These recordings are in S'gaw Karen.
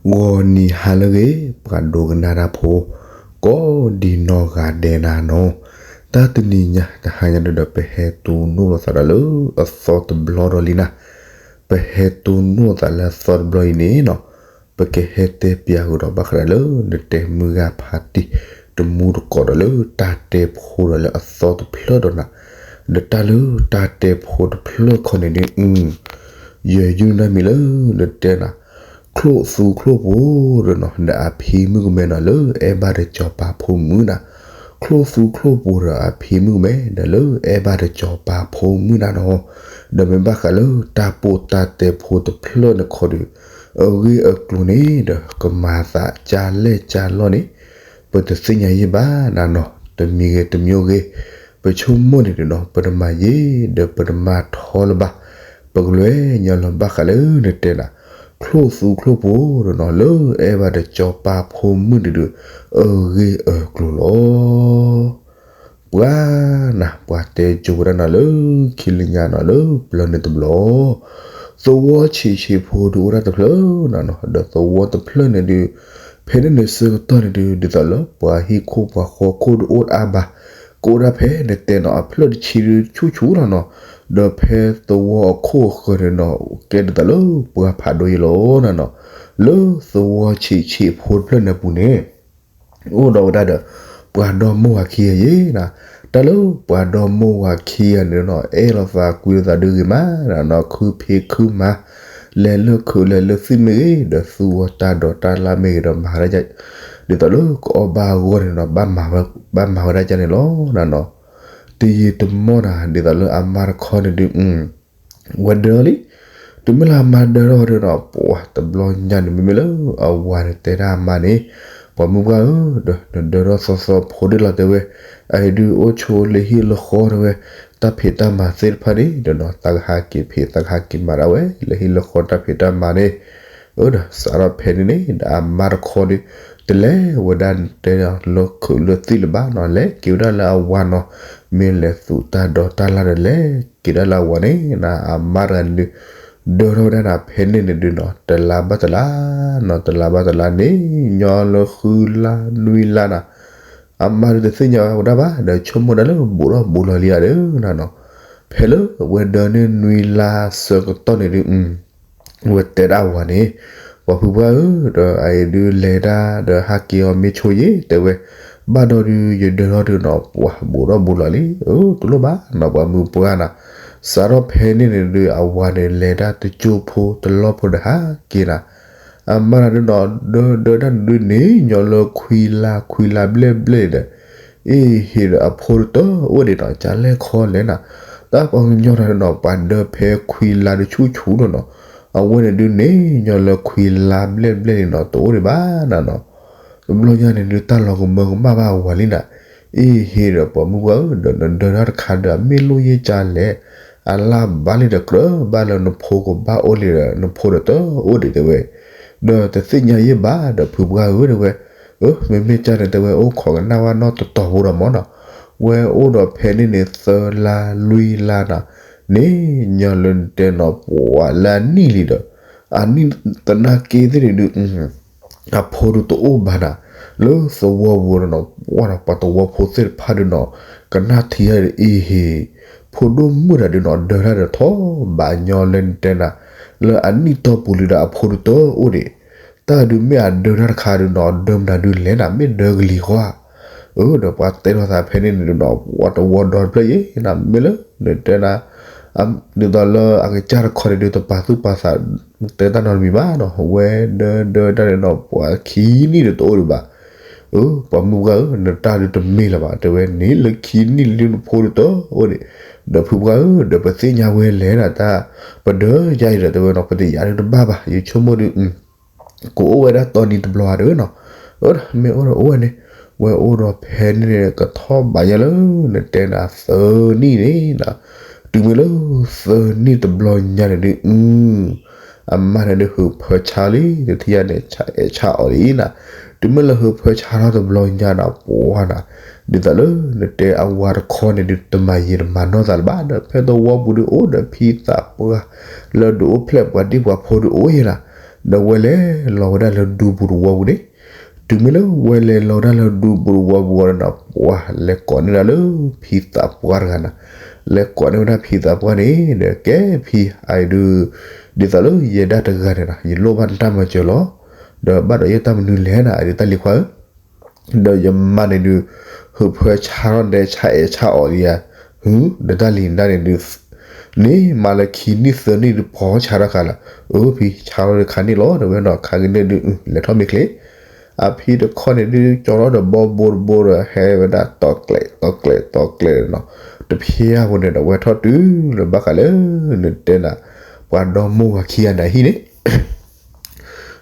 ဂီၤနံၤဟါလၢအဂ့ၤ ပှၤဒိကနၣ်တၢ်ဖိ ကိးဒံနီၢ်ဂၤဒဲးနၤနီၤ, တၢ်တနံၤညါတဟါညါဒီး ပဟဲတူၢ်လိာ်သးဒီးလၢအသီတဘျီဒီးလံနၤ, ပဟဲတူၢ်လိာ်သးလၢအသီတဘျီအံၤန့ၣ်နီၤ, ပကဟဲတဲပၠးဃုာ်ဒီးဘၣ်ဃးဒီးလၢ နတဲမုၢ်ဂၤဖးတံၢ် တမူတကိးဒီးလၢတၢ်တဲဖိဒီးလၢအသီတဖျၢၣ်ဒီးနၤ, ဒီးတၢ်လၢတၢ်တဲဖိတဖျၢၣ်ခီန့ၣ်ဒ် ယယုၢ်နၢ်မံၤလၢ နတဲနၤ, ချိၣ်သူချိၣ်ပူၤဒီးနီၤ ဒီးအဖံမုၣ်ကမဲနီၤ လၢအဲၣ်ဘၣ်ဒီးစီၤပၤဖိမုၣ်နၤ, ချိၣ်သူချိၣ်ပူၤဒီးအဖံမုၣ်ကမဲ ဒီးလၢအဲၣ်ဘၣ်ဒီးစီၤပၤဖိမုၣ်နၤနီၤ, ဒီးမ့ၢ်ဘၣ်ဃးလၢတၢ်ပိာ်တၢ်တဲဖိတဖျၢၣ်န့ၣ်ခီဒီး အဂ့ၢ်အကျိၤန့ၣ်ဒီး ကမၤသးကၢ်လဲၢ်ကၢ်လီၢ်န့ၣ် ပတသ့ၣ်ညါယံၣ်ဘၣ်နၤနီၤ, တမံၤဂ့ၤတမံၤဂ့ၤ, ပဆိကမိၣ်န့ၣ်ဒီးနီၤ ပတမၤယံာ်ဒီးပတမၤထီလၢၤဘၣ်, ပကလဲၤညီလၢဘၣ်ဃးလၢနတဲနၤ, ချိၣ်သူချိၣ်ပူၤဒီးနီၤ လၢအဲၣ်ဘၣ်ဒီးစီၤပၤဖိမုၣ်န့ၣ်ဒီး အဂ့ၢ်အကျိၤလီၤ. ပှၤနၤ ပှၤတဲကၠိဝဲဒၣ်နၤလၢ ခံလၢညါနီၤလၢပျၢၤန့ၣ်တဘျီ သဝီဆံးဆံးဖိဒုးအိၣ်ဒၣ်တဖျၢၣ်နၤနီၤ, ဒီးသဝီတဖျၢၣ်န့ၣ်ဒုး ဖဲန့ၣ်န့ၣ်ဆၢကတီၢ်န့ၣ်ဒုး ဒ်သိးလၢပှၤဟံၣ်ခိၣ်ပှၤဃီခိၣ်ဒုးအိၣ်အါဘၣ်, ကအိၣ်ဒၣ်ဖဲနတဲနီၤ အဖျၢၣ်တဆံဒုးဆူၣ်ဆူၣ်လီၤနီၤ, ဒီးဖဲသဝီအခိၣ်အဃၢၤန့ၣ်နီၤ ကဲဒ်သိးလၢပှၤဖးဒိၣ်ယဲလီၤနၤနီၤ, လၢသဝီဆံးဆံးဖိတဖျၢၣ်န့ၣ်အပူၤန့ၣ် အိၣ်ဒီးဝဲဒၣ်ဒီး ပှၤဒီမိၢ်ဝၤခံဂၤယဲနၤ, တၢ်လၢပှၤဒီမိၢ်ဝၤခံဂၤန့ၣ်နီၤ အဲၣ်လိာ်သးကွံလိာ်သးဒုးဂ့ၤမးနၤနီၤ, ခုဖံးခုမၤ, လဲၤလၢခုးလဲၤလၢသံၣ်မ့ၢ်ဂ့ၤ ဒီးသူအီၤတၢ်ဒိးတၢ်လၣ်မ့ၢ်ဂ့ၤဒီးမၤဝဲဒၣ် ဒ်သိးလၢကအီၣ်ဘၣ်အဂီၢ်န့ၣ်နီၤ ဘၣ်မၤဝဲဒၣ်ကန့ၣ်လီၤနၤနီၤ, တယံာ်တမီၢ်နၤ ဒ်သိးလၢအမါတခီန့ၣ်ဒုး ဝဲဒၢလံ, တုၤမ့ၢ်လၢအမါဒၢထီၣ်ဝဲဒၣ်ဒီးနီၤ ပှၤတဘျီညါန့ၣ် မ့မ့ၢ်လၢအဝၤန့ၣ်တဲဒၣ်အမါန့ၣ်, ပှၤမုၣ်ပှၢ်ဧၢ, ဒီးနဒၢထီၣ်သီသီဖိဒ်လီၤတဲဝဲ, အအံၤဒုးအိၣ်ဆိးလၢဟံၣ်လၢဃီတဲဝဲ, တၢ်ဖံးတၢ်မၤသ့ၣ်တဖၣ်န့ၣ်ဒီးနီၤ သးကဟးက့ၤဖံးသးကဟးက့ၤမၤဒၣ်ဝဲ လၢဟံၣ်လၢဃီတၢ်ဖံးတၢ်မၤန့ၣ်, အၢဒီးစးထီၣ်ဖဲန့ၣ်န့ၣ် ဒီးအမါတခီဒီး တလဲၤဝဲဒၣ်တဲလၢခုးလၢသံၣ်လၢၤဘၣ်နီၤ လဲၤက့ၤဝဲဒၣ်လၢအဝၤနီၤ, မ့ၢ်လဲၤသူးတၢ်ဒိးတၢ်လၣ်ဒီးလဲၤက့ၤဒၣ်လၢအဝၤန့ၣ်နၤ အမါတဂၤန့ၣ်ဒုး ဒၢထီၣ်ဝဲဒၣ်နၤ ဖဲန့ၣ်န့ၣ်ဒုးနီၤ တလါဘၣ်တလါနီၤ တလါဘၣ်တလါန့ၣ် ညီလၢဃုလါနွံလါနၤ, အမါဒုးတသ့ၣ်ညါဝဲဒၣ်ဘၣ် ဒီးဆိကမိၣ်ဒၣ်လၢဘူးထီၣ်ဘူးလီၤလံဧါဒီးနၤနီၤ, ဖဲလၢဝဲဒၢန့ၢ်နွံလါဆၢကတီၢ်န့ၣ်ဒုး ဝဲတဲဒၣ်အဝၤန့ၣ်, ပှၤဖုပှၢ်ဧၢ, ဒီးအအံၤဒုးလဲၤဒၣ်ဒီးဟးက့ၤအီၤမ့ၢ်ဆိယ့ၣ်တဲဝဲ, ဘၣ်ဒီးဒုးယဒၢထီၣ်ဒုးနီၤ ပှၤဘူးထီၣ်ဘူးလီၤလံ, အၢ တလိၣ်ဘၣ်နီၤ ပှၤမုၣ်ပှၢ်နၤ, စးထီၣ်ဖဲန့ၣ်န့ၣ်ဒုး အဝၤန့ၣ်လဲၤဒၣ်တကၠိဖိတလီၢ်ဖိဒီးဟးက့ၤနၤ, အမါတဂၤဒုးနီၤ ဒၢဒၢတၢ်န့ၣ်ဒုးန့ၣ် ညီလၢခွံလါခွံလါဘျဲၣ်ဘျဲၣ်ဒီး အ့ၣ်ဟ့ၣ်ဒီးအဖိတတၢၢ်အိၣ်ဒံးနီၤ ကလဲၣ်ခီလဲၣ်နၤ, တၢ်ပှၤကညီတဂၤဒုးနီၤ ပှၤဒၢဖဲခွံလါဒုးဆူၣ်ဆူၣ်လီၤနီၤ, အဝဲန့ၣ်ဒုးန့ၣ် ညီလၢခွံလါဘျဲၣ်ဘျဲၣ်န့ၣ်နီၤ တအိၣ်ဒံးဘၣ်နၤနီၤ, တဘျီညါန့ၣ်ဒုး တၢ်လီၤကမၢကမၣ်ဘၣ်အဝၤလံနၤ, အ့ၣ်ဟ့ၣ်ဒီးပှၤမုၣ်ပှၢ်ဧၢ ဒီးနဒၢတၢ်တခါဒီး အမ့ၢ်လိၣ်ယ့ၢ်ကလဲၣ်, အလၢ်ဘၣ်လံဒီးကြၢးဘၣ်လၢနဖိကဘၣ်အိၣ်လံဒီး နဖိဒီးတအိၣ်ဒံးတဲဝဲ, ဒီးတသ့ၣ်ညါယ့ၢ်ဘၣ်ဒီးဖုပှၢ်ဧၢတဲဝဲ, အၢ မ့မ့ၢ်ကန့ၣ်တဲဝဲ အိၣ်ခိးကနၣ်ဝဲနီတတီၤဖိဒီးမၢ်နီၤ, ဝဲအိၣ်ဒီးဖဲန့ၣ်န့ၣ် သၢလါလွံၢ်လါနၤ, န့ၣ် ညီလၢနတဲနီၤ ပှၤလၢအနံၣ်လံဒီး အနံၣ်သနာ်က့သ့ၣ်န့ၣ်ဒုး အဖိဒုးတအိၣ်ဘၣ်နၤ, လၢသဝီပူၤနီၤ ပှၤသဝီဖိသ့ၣ်တဖၣ်ဒုးနီၤ ကနၣ်ထံၣ်ဒီးအ့ၣ်ဟ့ၣ်, ဖိဒိၣ်မုၣ်တဂၤဒုးနီၤ ဒၢတၢ်ဒီးထီၣ်ဘးညီလၢနတဲနၤ, လၢအနံၣ်တီၢ်ပူၤလံဒီးအဖိဒုးတအိၣ်ဒံး, တၢ်ဒုးမ့ၢ်အဒၢတၢ်တခါဒုးနီၤ ဒၢမနုၤဒုးလဲၣ်နၤ မ့ၢ်ဒၢကလံၤဃီဧါ, အၢ ဒီးပှၤတဲလိာ်သးဖဲန့ၣ်န့ၣ်ဒုးနီၤ ပှၤသဝီဒီတဖျၢၣ်အံၤနၤ မ့ၢ်လၢ နတဲနၤ ဒ်သိးလၢအကစၢ်တခီန့ၣ်ဒုး တပာ်သူၣ်ပာ်သး တဲတၢ်နီတမံၤဘၣ်နီၤ, ဝဲဒၢဒၢတၢ်န့ၣ်နီၤ ပှၤခံနံၣ်ဒီးတအိၣ်ဒံးဘၣ်, အၢ ပှၤမုၣ်ပှၢ်ဧၢ နတၢ်ဒုးတမ့ၢ်လၢၤဘၣ် တဲဝဲန့ၣ် လၢခံနံၣ်လံနဖိဒုးတအိၣ်ဒံး, ဒီးဖုပှၢ်ဧၢ ဒီးပသ့ၣ်ညါဝဲလဲၣ်နၤ တၢ်ပဒၢယါအံၤဒီး တဲဝဲနီၤ ပတယါဒုးတဘၣ်ဘၣ် ယဆိကမိၣ်ဒုး ကအိၣ်ဝဲဒၣ်တီနံၤတဘျီဧါတဲဝဲနီၤ, အၢ မ့ၢ်အိၣ်ဒီးအိၣ်ဝဲန့ၣ်, ဝဲအိၣ်ဒီးဖဲန့ၣ်န့ၣ် ကထီၣ်ဘးယါလၢ နတဲနၤသၢနံၣ်န့ၣ်နၤ, တုၤမ့ၢ်လၢသၢနံၣ်တဘျီညါန့ၣ်ဒုး အမါန့ၣ်ဒုး ဟုးဖၢဆါလံ တထံၣ်ယါန့ၣ် ဆါအဲၣ်ဆါအီၤလံနၤ, တုၤမ့ၢ်လၢဟုးဖၢဆါထီၣ်တဘျီညါနၤ ပှၤနၤ, ဒ်သိးလၢနတဲအဝၤတခီန့ၣ်ဒုး တမၤယံာ်တမၤနီၢ်သးလၢၤဘၣ်ဒီး ဖဲသဝီပူၤဒုးအိၣ်ဒီးဖံသးပှၢ် လၢဒုးအိၣ်ဖျဲၣ်ပှၤဒံၣ်ပှၤဖိဒုးအိၣ်ယဲနၤ, ဒီးဝဲလဲၤလီၤဝဲဒၣ်လၢဒူပူၤတဝီပူၤန့ၣ်, တုၤမ့ၢ်လၢဝဲလဲၤလီၤဝဲဒၣ်လၢဒူပူၤတဝီပူၤဝဲဒီးနီၤ ပှၤလဲၤကိးန့ၢ်ဒၣ်လၢဖံသးပှၢ်တဂၤနီၤ, လဲၤကိးန့ၢ်ဝဲဒၣ်ဖံသးပှၢ်န့ၣ် ဒီးကဲဖံအံၤဒုး ဒ်သိးလၢယဲဒၣ်တဂၤန့ၣ်နီၤ ယလိၣ်ဘၣ်နတၢ်မၤစၢၤလီၤ, ဒီးဘၣ်ဒီးယဲတၢ်မနုၤလဲၣ်နီၤ အဒုးတၢ်လံၤခွါဧၢ ဒီးယမါန့ၣ်ဒုး ဟုးဖၢဆါထီၣ်ဒဲဆါအဲၣ်ဆါအီၣ်ဒံးဧါ, ဟု ဒီးတၢ်လံၤဒၣ်န့ၣ်ဒုး န့ၣ်မၤလၢခံနံၣ်သၢနံၣ်ဒုးဖီဆါထီၣ်ခါလီၤ, အၢ ဖံဆါထီၣ်ဒုးခါန့ၣ်လီၤ ဒီးဝဲနီၤ ခါကန့ၣ်ဒုး လဲၤထီၣ်မ့ၢ်ချ့, အဖံတခီန့ၣ်ဒုး ကၠီထီၣ်ဒီးဘီဘိတဘိဒီး ဟဲဝဲဒၣ်တီၤကျဲးတီၤကျဲးတီၤကျဲးနီၤ, တဖျါဖိန့ၣ်ဒီး ဝဲထီၣ်တုၤလၢဘၣ်ဃးလၢ နတဲနၤ ပှၤဒီမိၢ်ဝၤခံဂၤန့ၣ်အဟံၣ်န့ၣ်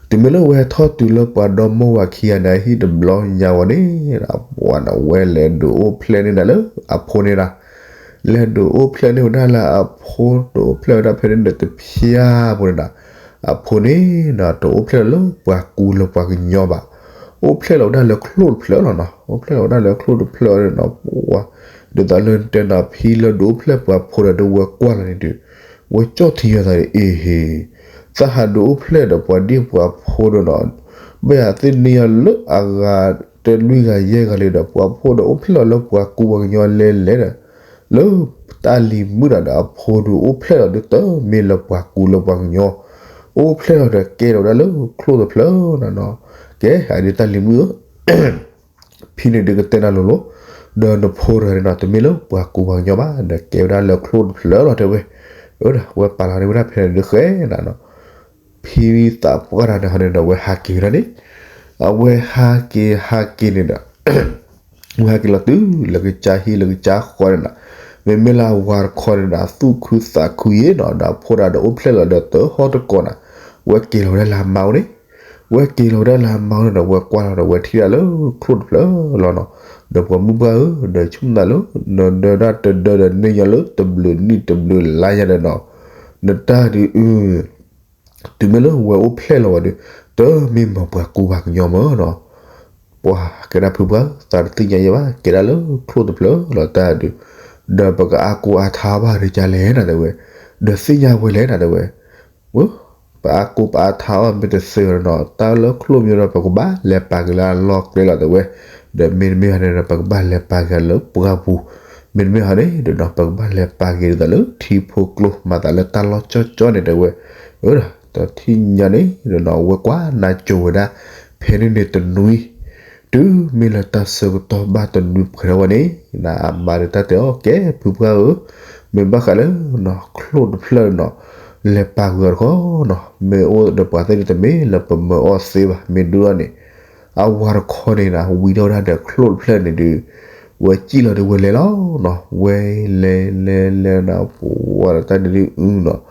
တုၤမ့ၢ်လၢဝဲထီၣ်တုၤလၢပှၤဒီမိၢ်ဝၤခံဂၤန့ၣ်အဟံၣ်တဘျီညါဝဲန့ၣ်, ပှၤန့ၣ်ဝဲလဲၤဒုးအိၣ်ဖျဲၣ်န့ၢ်ဒၣ်လၢအဖိန့ၣ်နီၤ, လဲၤဒုးအိၣ်ဖျဲၣ်န့ၢ်ဝဲဒၣ်လၢအဖိ တအိၣ်ဖျဲၣ်ဝဲဒၣ်ဖဲန့ၣ်ဒီးတဖျါဖိန့ၣ်နီၤ, အဖိန့ၣ်နီၤ တအိၣ်ဖျဲၣ်လၢပှၤကူလၢပှၤကညီဘၣ်, အိၣ်ဖျဲၣ်လီၤဝဲဒၣ်လၢချိၣ်တဖျၢၣ်လီၤနီၤ, အိၣ်ဖျဲၣ်လီၤဝဲဒၣ်လၢချိၣ်တဖျၢၣ်န့ၣ်နီၤ, ပှၤ ဒ်သိးလၢတဲနၤ ဖံလၢဒုးအိၣ်ဖျဲၣ်ပှၤဖိဒီး ဒ်ဝဲကွၢ်လီၤန့ၣ်ဒုး ဝဲကၠီၣ်ထံယီၤသးန့ၣ် အ့ဟ့, သးဟးဒုးအိၣ်ဖျဲၣ်ဒီးပှၤဒံၣ်ပှၤဖိဒီးနီၤ, ဘၣ်ယၤသ့ၣ်န့ၢ်ယၤလၢအဂၤတလွံၢ်ဂၤယဲၢ်ဂၤလံဒီး ပှၤဖိဒီးအိၣ်ဖျဲၣ်လီၤလၢပှၤကူပှၤကညီလဲၤလဲၤဒီး လၢတၢ်လံၤမုၣ်ဒီး အဖိဒုးအိၣ်ဖျဲၣ်လီၤဒုးတမ့ၢ်လၢပှၤကူလၢပှၤကညီ, အိၣ်ဖျဲၣ်လီၤဒီးကဲထီၣ်ဝဲဒၣ်လၢချိၣ်တဖျၢၣ်နီၤနီၤ, ကဲ အဒုးတၢ်လံၤမုၣ်ဧၢ ဖံန့ၣ်ဒုးကတဲနၤလိၤလိၤ, ဒီးနဖိတဂၤန့ၣ်နီၤ တမ့ၢ်လၢပှၤကူပှၤကညီဘၣ် ဒီးကဲဝဲဒၣ်လၢချိၣ်တဖျၢၣ်လီၤတဲဝဲ, ဝဲဒၣ် ဝဲပာ်လီၤန့ၢ်ဝဲဒၣ်ဖဲန့ၣ်ဒုးဃဲနၤနီၤ, ဖံသးပှၢ်တဂၤန့ၣ်ဟီန့ၣ်ဒီး ဝဲဟးက့ၤဝဲဒၣ်န့ၣ်, အဝဲဟးက့ၤဟးက့ၤန့ၣ်ဒီး ဝဲဟဲက့ၤလီၤတုၤလၢကစၢ်ဟံၣ်လၢကစၢ်ဃီန့ၣ်နီၤ, မ့မ့ၢ်လၢအဝၤတခီန့ၣ်ဒီး သူၣ်ခုသးခုယဲနီၤ ဒီးအဖိဒီးအိၣ်ဖျဲၣ်လီၤဒီးတဟီၣ်တကိးနီၤ, ဝဲက့ၤလီၤဝဲဒၣ်လၢအမါအိၣ်န့ၣ်, ဝဲက့ၤလီၤဝဲဒၣ်လၢအမါအိၣ်န့ၣ်ဒီး ဝဲကွၢ်လီၤဒီးဝဲထံၣ်ဒၣ်လၢချိၣ်တဖျၢၣ်လီၤနီၤ, ဒီးပှၤမုၣ်ပှၢ်ဧၢ ဒီးဆိကမိၣ်သးလၢ နဒၢဒၣ်တဒၢဒီးန့ၢ်ယၤလၢတဘျုးနံၣ်တဘျုးလါယၤဒီးနီၤ, နတၢ်ဒုးအု တုၤမ့ၢ်လၢဝဲအိၣ်ဖျဲၣ်လီၤဝဲဒီး တမ့ၢ်မ့ၢ်ပှၤကူပှၤကညီမ့ၢ်နီၤ, ပှၤကဲဒၣ်ဖုပှၢ် သးတသ့ၣ်ညါယဲဘၣ် ကဲဒၣ်လၢချိၣ်တဖျၢၣ်လီၤတၢ်ဒုး, ဒီးပကအါကိးအါထါအီၣ်ဘၣ်ဒ်ကလဲၣ်နၤတဲဝဲ, ဒီးသ့ၣ်ညါဝဲလဲၣ်နၤတဲဝဲ, ပအါကိးပအါထါအီၣ်မ့ၢ်တသ့နီၤ တၢ်လၢချိၣ်မ့ၢ်ဒီး ပကဘၣ်လဲၤပာ်က့ၤလၢအလီၢ်ကျဲလီၤတဲဝဲ, ဒီးမ့တမ့ၢ်ဟီန့ၣ်ဒီး ပကဘၣ်လဲၤပာ်က့ၤလၢပှၢ်ပူၤ, မ့တမ့ၢ်ဟီန့ၣ်ဒီးနီၤ ပကဘၣ်လဲၤပာ်က့ၤဒ်သိးလၢထံဖိကျိ မၤသးလၢတၢ်လီၢ်ကၠီကၠီန့ၣ်တဲဝဲ, ဒီးတထံၣ်ညါန့ၣ်ဒီးနီၤ ဝဲကွၢ်နၢ်ကၠိဝဲဒၣ် ဖဲန့ၣ်န့ၣ်တနွံ တုၤမ့ၢ်လၢတၢ်ဆၢကတီၢ်ဘၣ်တနွံပှဲၤထီၣ်ဝဲန့ၣ် နအမါဒီးတၢ်တဲအီၤ ကဲဖုပှၢ်ဧၢ, မ့ၢ်ဘၣ်ဃးလၢ ချိၣ်တဖျၢၣ်နီၤ လဲၤပာ်ကွံာ်အီၤတခီနီၤ မ့ၢ်အိၣ်ဒီးပှၤသ့ၣ်န့ၣ်တမ့ၢ်လၢပမၢအီၣ်သ့ဘၣ် မ့ၢ်ဒုးအီၤန့ၣ် အဝၤတခီန့ၣ်နၤ ဝံၤထီၣ်ဝဲဒၣ်ဒီးချိၣ်တဖျၢၣ်န့ၣ်ဒုး ဝဲစံၣ်လီၤဒီးဝဲလဲၤလီၤနီၤ ဝဲလဲၤလဲၤလဲၤနၤ ပဝဲတၢ်န့ၣ်ဒုးအုနီၤ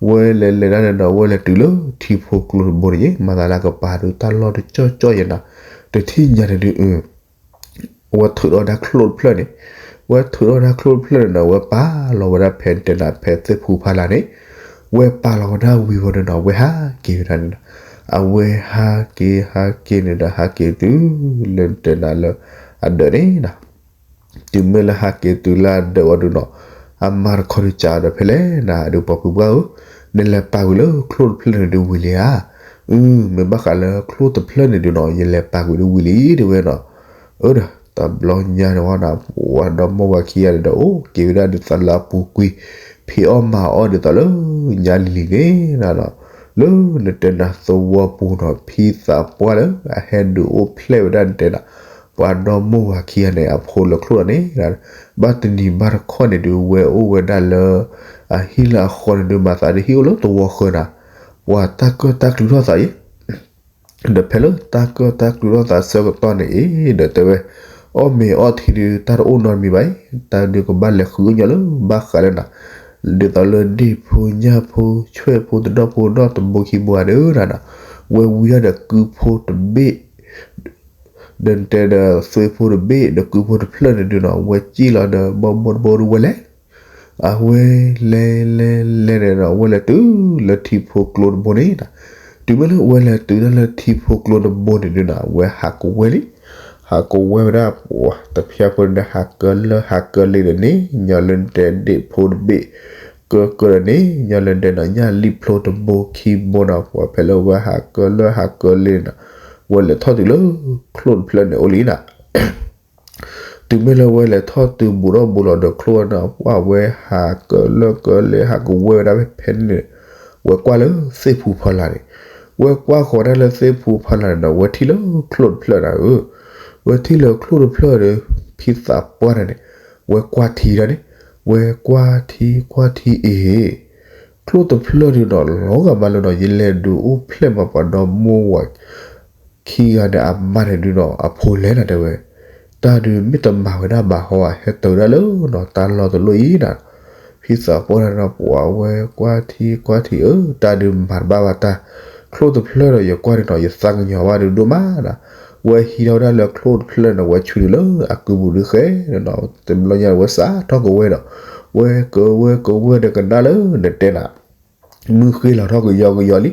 ဝဲလဲၤလဲၤဒၣ်န့ၣ်ဒီး ဝဲလဲၤတုၤလၢထံဖိကျိတဘိန့ၣ်ယဲ မၤသးလၢကပၤဒုးတၢ်လီၢ်တကၠီကၠီယဲနၤ တထံၣ်ညါန့ၣ်ဒုး ဝဲထုးထီၣ်ဝဲဒၣ်ချိၣ်တဖျၢၣ်န့ၣ်, ဝဲထုးထီၣ်ဝဲဒၣ်ချိၣ်တဖျၢၣ်န့ၣ်ဒီး ဝဲပာ်လီၤဝဲဒၣ်ဖဲတဲနၤဖဲသ့ၣ်ဖူဖးလၢ်န့ၣ်, ဝဲပာ်လီၤဝဲဒၣ်ဝံၤဝဲဒီးနီၤ ဝဲဟးက့ၤဝဲဒၣ်န့ၣ်နီၤ, အဝဲဟးက့ၤဟးက့ၤန့ၣ်ဒီး ဟးက့ၤတုၤလၢတဲနၤလၢအဒၢးန့ၣ်နီၤ တုၤမ့ၢ်လၢဟးက့ၤတုၤလၢအဒၢးဝဲဒုးနီၤ, အမါတခီဒုးစံးဒီးဖဲလဲၣ်နၤ ဒုးပှၤဖုပှၢ်ဧၢ, နလဲၤပာ်ကွံာ်လၢချိၣ်တဖျၢၣ်န့ၣ်ဒုးဝံၤလံဧါ, အု မ့ၢ်ဘၣ်ဃးလၢချိၣ်တဖျၢၣ်န့ၣ်ဒုးနီၤ ယလဲၤပာ်ကွံာ်ဒုးဝံၤလံတဲဝဲနီၤ, အၢဒီး တဘျီညါန့ၣ်ဝဲနၤ ပှၤဒီမိၢ်ဝၤခံဂၤန့ၣ်ဒီး အိၣ်က့ၤဝဲဒၣ်ဒ်သိးလၢအပူၤကွံာ် ဖံးအီၣ်မၤအီၣ်ဒ်သိးလၢညါလံၤလံၤန့ၣ်နၤနီၤ, လၢနတဲနၤသဝီပူၤနီၤ ဖံသးပှၢ်လၢအဟဲဒုးအိၣ်ဖျဲၣ်ဝဲဒၣ်နတဲနၤ ပှၤဒီမိၢ်ဝၤခံဂၤန့ၣ် အဖိလၢချိၣ်လီၤန့ၣ်, ဘၣ်တနံၤဘၣ်တခီန့ၣ်ဒုး ဝဲအိၣ်ဝဲဒၣ်လၢ အဟံၣ်လၢအဃီန့ၣ်ဒုး မၤသးဒ်ဟံၣ်အိၣ်လၢသဝီဃၢၤနၤ, ပှၤတၢ်ကၢၣ်တၢ်ကျူထီၣ်သးအံၤ ဒီးဖဲလၢတၢ်ကၢၣ်တၢ်ကျူထီၣ်သးဆၢကတီၢ်န့ၣ်အံၤ ဒီးတဲဝဲ အီၣ်မ့ၤအီထံဒုး တၢ်တအိၣ်နီတမံၤဘၣ်အံၤ တၢ်ဒုးကဘၣ်လဲၤဃုကညီလၢဘၣ်ဃးလၢနၤ, ဒ်သိးလၢဒ့ၣ်ဖိညၣ်ဖိ ဆွဲၣ်ဖိတဒီၣ်ဖိဒီၣ်တဘိခံဘိဧါ ဒီးနၤနီၤ, ဝဲဝံၤဒၣ်ဒီးကုဖိတဘ့ၣ် ဒီးနတဲဒီးသွ့ဖိတဘ့ၣ် ဒီးကုဖိတဖျၢၣ်န့ၣ်ဒုးနီၤ ဝဲစံၣ်လီၤဒီးဘီဘိတဘိဒုးဝဲလဲၤ အဝဲလဲၤလဲၤလဲၤန့ၣ်ဒီး အဝဲလဲၤတုၤလၢထံဖိကျိတဘိန့ၣ်နီၤ, တုၤမ့ၢ်လၢအဝဲလဲၤတုၤတၢ်လၢထံဖိကျိတဘိန့ၣ်ဒုးနီၤ အဝဲဟးကဝဲလံ, ဟးကဝဲဝဲဒၣ် ပှၤတဖျၢၣ်ဖိန့ၣ်ဒီး ဟးကၢလၢဟးကၢလံဒီးန့ၣ် ညီလၢနတဲဒ့ၣ်ဖိတဘ့ၣ် ကၢကၢဒီးန့ၣ် ညီလၢဒဲးနီၤ ညၣ်လံၣ်ဖျိတဘိခံဘိနီၤ ပှၤဖဲလၢဝဲဟးကၢလၢဟးကၢလ့နီၤ ဝဲလဲၤထီၣ်တုၤလၢချိၣ်တဖျၢၣ်န့ၣ်အိၣ်လံနီၤ တုၤမ့ၢ်လၢဝဲလဲၤထီၣ်တုၤဘူးထီၣ်ဘူးလီၤဒီးချိၣ်ဝဲနီၤ ပှၤဝဲဟးကၢလၢကၢလ့ဟးကဝဲၢ်ဝဲဒၣ်ဖဲန့ၣ် ဝဲကွၢ်လၢသ့ၣ်ဖူဖီလာ်န့ၣ် ဝဲကွၢ်ဃီၤဒၣ်လၢသ့ၣ်ဖူဖီလာ်န့ၣ်ဒီး ဝဲထံၣ်လၢချိၣ်တဖျၢၣ်နၤဧၢ, ဝဲထံၣ်လၢချိၣ်တဖျၢၣ်ဒီး ဖံသးပှၢ်န့ၣ်န့ၣ် ဝဲကွၢ်ထံဒီးန့ၣ် ဝဲကွၢ်ထံကွၢ်ထံအ့ၣ် ချိၣ်တဖျၢၣ်ဒုးနီၤ လီၤဂာ်မးလၢနီၤ ယလဲၤဒုးအိၣ်ဖျဲၣ်မးပှၤဒီမိၢ်ဝၤ ခံဂၤန့ၣ် အမါန့ၣ်ဒုးနီၤ အဖိလဲၣ်နၤတဲဝဲ, တၢ်ဒုးမ့ၢ်တမၤဝဲဒၣ်ဘၣ်ဟီ ဟဲတၢၤဒၣ်လၢနီၤ တၢ်လီၢ်တလီၢ်အံၤနၤ, ဖံသးပှၢ်န့ၣ်နီၤ ပှၤဝဲကွၢ်ထံကွၢ်ထံအၢ တၢ်ဒုးမၤတဘၣ်ဘၣ်တၢ်, ချိၣ်တဖျၢၣ်ဒီး ယကွၢ်န့ၣ်နီၤ ယသးကညီၤဘၣ်ဒုးဒိၣ်မးနၤ, ဝဲဟံးထီၣ်ဝဲဒၣ်လၢချိၣ်တဖျၢၣ်န့ၣ် ဝဲဆူန့ၣ်လၢအကုပူၤဒုးဃဲနီၤ, တဘျီညါဝဲစးထီၣ်ကဝဲဒီး ဝဲကဝဲကဝဲဒီးကနၣ်လၢနတဲနၤ မုၢ်ဃ့လီၤထီၣ်ကယီကယီလံ.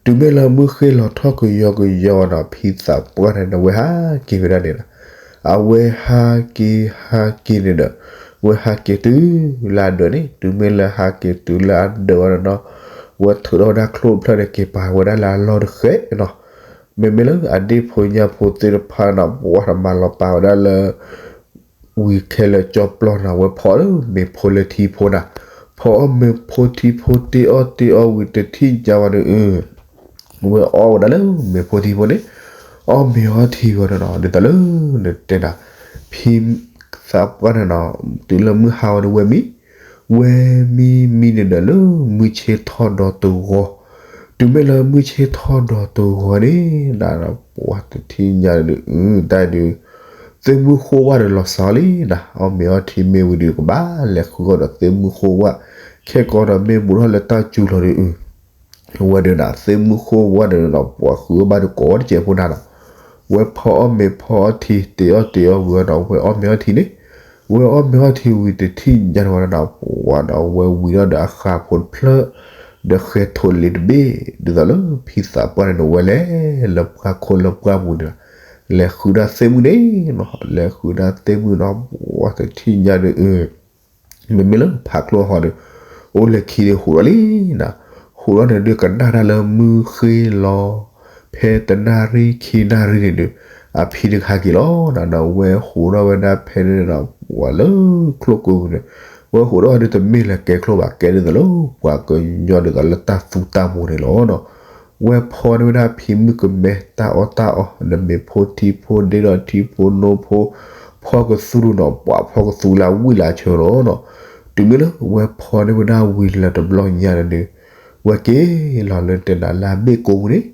တုၤမ့ၢ်လၢမုၢ်ဃ့လီၤထီၣ်ကယီကယီနီၤ ဖံသးပှၢ်န့ၣ် အဝဲဟးက့ၤဝဲဒၣ်န့ၣ်လီၤ. အဝဲဟးက့ၤဟးက့ၤန့ၣ်ဒီး ဝဲဟးက့ၤတုၤလၢအဒၢးန့ၣ် တုၤမ့ၢ်လၢဟးက့ၤတုၤလၢအဒၢးဝဲဒီးနီၤ ဝဲထုးထီၣ်ဝဲဒၣ်ချိၣ်တဖျၢၣ်န့ၣ်က့ၤပာ်ဝဲဒၣ်လၢအလီၢ်တဃဲနီၤ မ့မ့ၢ်လၢအဒ့ၣ်ဖိညၣ်ဖိသ့ၣ်တဖၣ်နီၤ ပှၤတမၤလီၤပာ်ဝဲဒၣ်လၢ ဝံၤခဲလၢာ်ကၠီပျီနီၤ ဝဲဖီအီၣ်လၢမ့ၤဖိလၢထံဖိနၤ, ဖီအီၣ်မ့ၤဖိထံဖိတ့အီၣ်တ့အီဝံၤတထံၣ်ညါဝဲဒီးအု ဝဲအီၣ်ဝဲဒၣ်လၢမ့ၤဖိထံဖိန့ၣ်, အီၣ်မ့ၤအီထံဝဲဒီးနီၤ ဒ်သိးလၢနတဲနၤ, ဖံသးပှၢ်န့ၣ်နီၤ တုၤလၢမုၢ်ဟါဝဲဒီးဝဲမံ ဝဲမံမံန့ၣ်ဒီးလၢမုၢ်ဆ့ၣ်ထီၣ်ဒီးတဂီၤ, တုၤမ့ၢ်လၢမုၢ်ဆ့ၣ်ထီၣ်ဒီးတဂီၤန့ၣ် နပှၤတထံၣ်ညါဒီးအု တၢ်ဒုး သ့ၣ်မုၢ်ဃိဝၣ်ဒီးလီၤစးလံနၤ, အီၣ်မ့ၤအီထံမ့ၢ်ဝံၤဒီးကဘၣ်လဲၤဃုအီၣ်ဒီးသ့ၣ်မုၢ်ဃိဝၣ်, ခဲကီးဒီးမ့ၢ်ဘူးထီၣ်လၢတၢ်စူၤလီၤဒီးအု ဝဲဒီးနၤ သ့ၣ်မုၢ်ဃိဝၣ်ဒီးနီၤ ပှၤဃုအီၣ်ဘၣ်ဒီးကိးတစဲးဖိနၤနီၤ, ဝဲဖီအီၣ်မ့ၤဖီအီထံ တ့အီၣ်တ့အီဝံၤဒီး ဝဲအီၣ်မ့ၤအီထံန့ၣ်, ဝဲအီၣ်မ့ၤအီထံဝံၤတထံၣ်ညါဝဲဒီးနီၤ ပှၤဒီးဝဲဝံၤဒီးဒီးအဃးဖိတဖျၢၣ် ဒီးဃဲၤထိးလ့တဘ့ၣ် ဒ်သိးလၢဖံသးပှၢ်န့ၣ်ဒီးဝဲလဲၤလၢပှၢ်ခိၣ်လၢပှၢ်ပူၤန့ၣ်လီၤ, လဲၤဃုဒၣ်သ့ၣ်မုၢ်န့ၣ်နီၤ လဲၤဃုဒၣ်သ့ၣ်မုၢ်နီၤ ပှၤတထံၣ်ညါဒီးအု မ့မ့ၢ်လၢဖးကျိဟီဒီး အိၣ်လၢခံဒီးဟူးထီၣ်လံနၤ, ဟူးထီၣ်န့ၣ်ဒုးကနၣ်တၢ်လၢမုၢ်ဃ့လီၤ ဖဲတနၣ်ရံၣ်ခံနၣ်ရံၣ်န့ၣ်ဒီး အဖံတခါက့ၤလီၤနၤ ဒီးဝဲဟူးထီၣ်ဝဲဒၣ်ဖဲန့ၣ်ဒီး ပှၤလၢချိၣ်ကိးပူၤန့ၣ် ဝဲဟူးထီၣ်ဒုးတမ့ၢ်လၢကဲချိၣ်ဘၣ် ကဲဒ်သိးလၢပှၤကညီဒ်သိးလၢတၢ်သူတၢ်မူန့ၣ်လီၤနီၤ ဝဲဖီန့ၢ်ဝဲဒၣ်ဖံမုၣ်ကမဲတၢ်အီၣ်တၢ်အီ ဒီးမ့ၤဖိထံဖိဒ့ဒီးထံဖိနိဖိ ဖီကသူဒုးနီၤ ပှၤဖီကသူလၢအဝံၣ်လၢအဆၢလီၤနီၤ, တုၤမ့ၢ်လၢဝဲဖီန့ၢ်ဝဲဒၣ်ဝံၤလၢတဘျီညါန့ၣ်ဒီး ဝဲက့ၤလီၤလၢတဲနၤလၢအဘ့ၣ်ကိးပူၤန့ၣ်,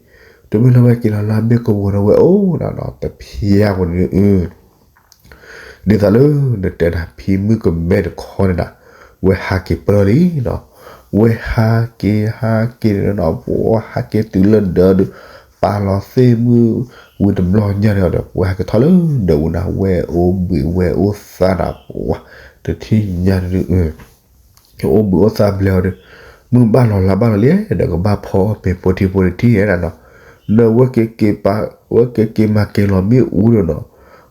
တုၤမ့ၢ်လၢဝဲက့ၤလီၤလၢအဘ့ၣ်ကိးပူၤဒီးဝဲအိၣ်ဒီးနီၤ တဖျါပူၤန့ၣ်အု ဒ်သိးလၢနတဲနၤ ဖံမုၣ်ကမဲတခီန့ၣ်နၤ, ဝဲဟးက့ၤပၢၢ်လံနီၤ, ဝဲဟးက့ၤဟးက့ၤန့ၣ်နီၤ ပှၤဟးက့ၤတုၤလၢဒၢးဒီး ပာ်လီၤသ့ၣ်မုၢ်ဝံၤတဘျီညါန့ၣ်ဒီး ဝဲဟးက့ၤထီၣ်လၢဒၢးပူၤနၤ ဝဲအိၣ်ဘှံးဝဲအိၣ်သါနၤ ပှၤတထံၣ်ညါန့ၣ်ဒီး အိၣ်ဘှံးအိၣ်သါဘျဲၣ်အီၤဒီး မုၢ်ဘၣ်လီၤလါဘၣ်လီၤလံ ဒီးကဘၣ်ဖီအီၣ်မ့ၤဖိထံဖိတထံၣ်နီၤ, ဒီးဝဲက့ၤက့ၤပာ် ဝဲက့ၤက့ၤမၤက့ၤလီၤမ့ၣ်အူဒီးနီၤ,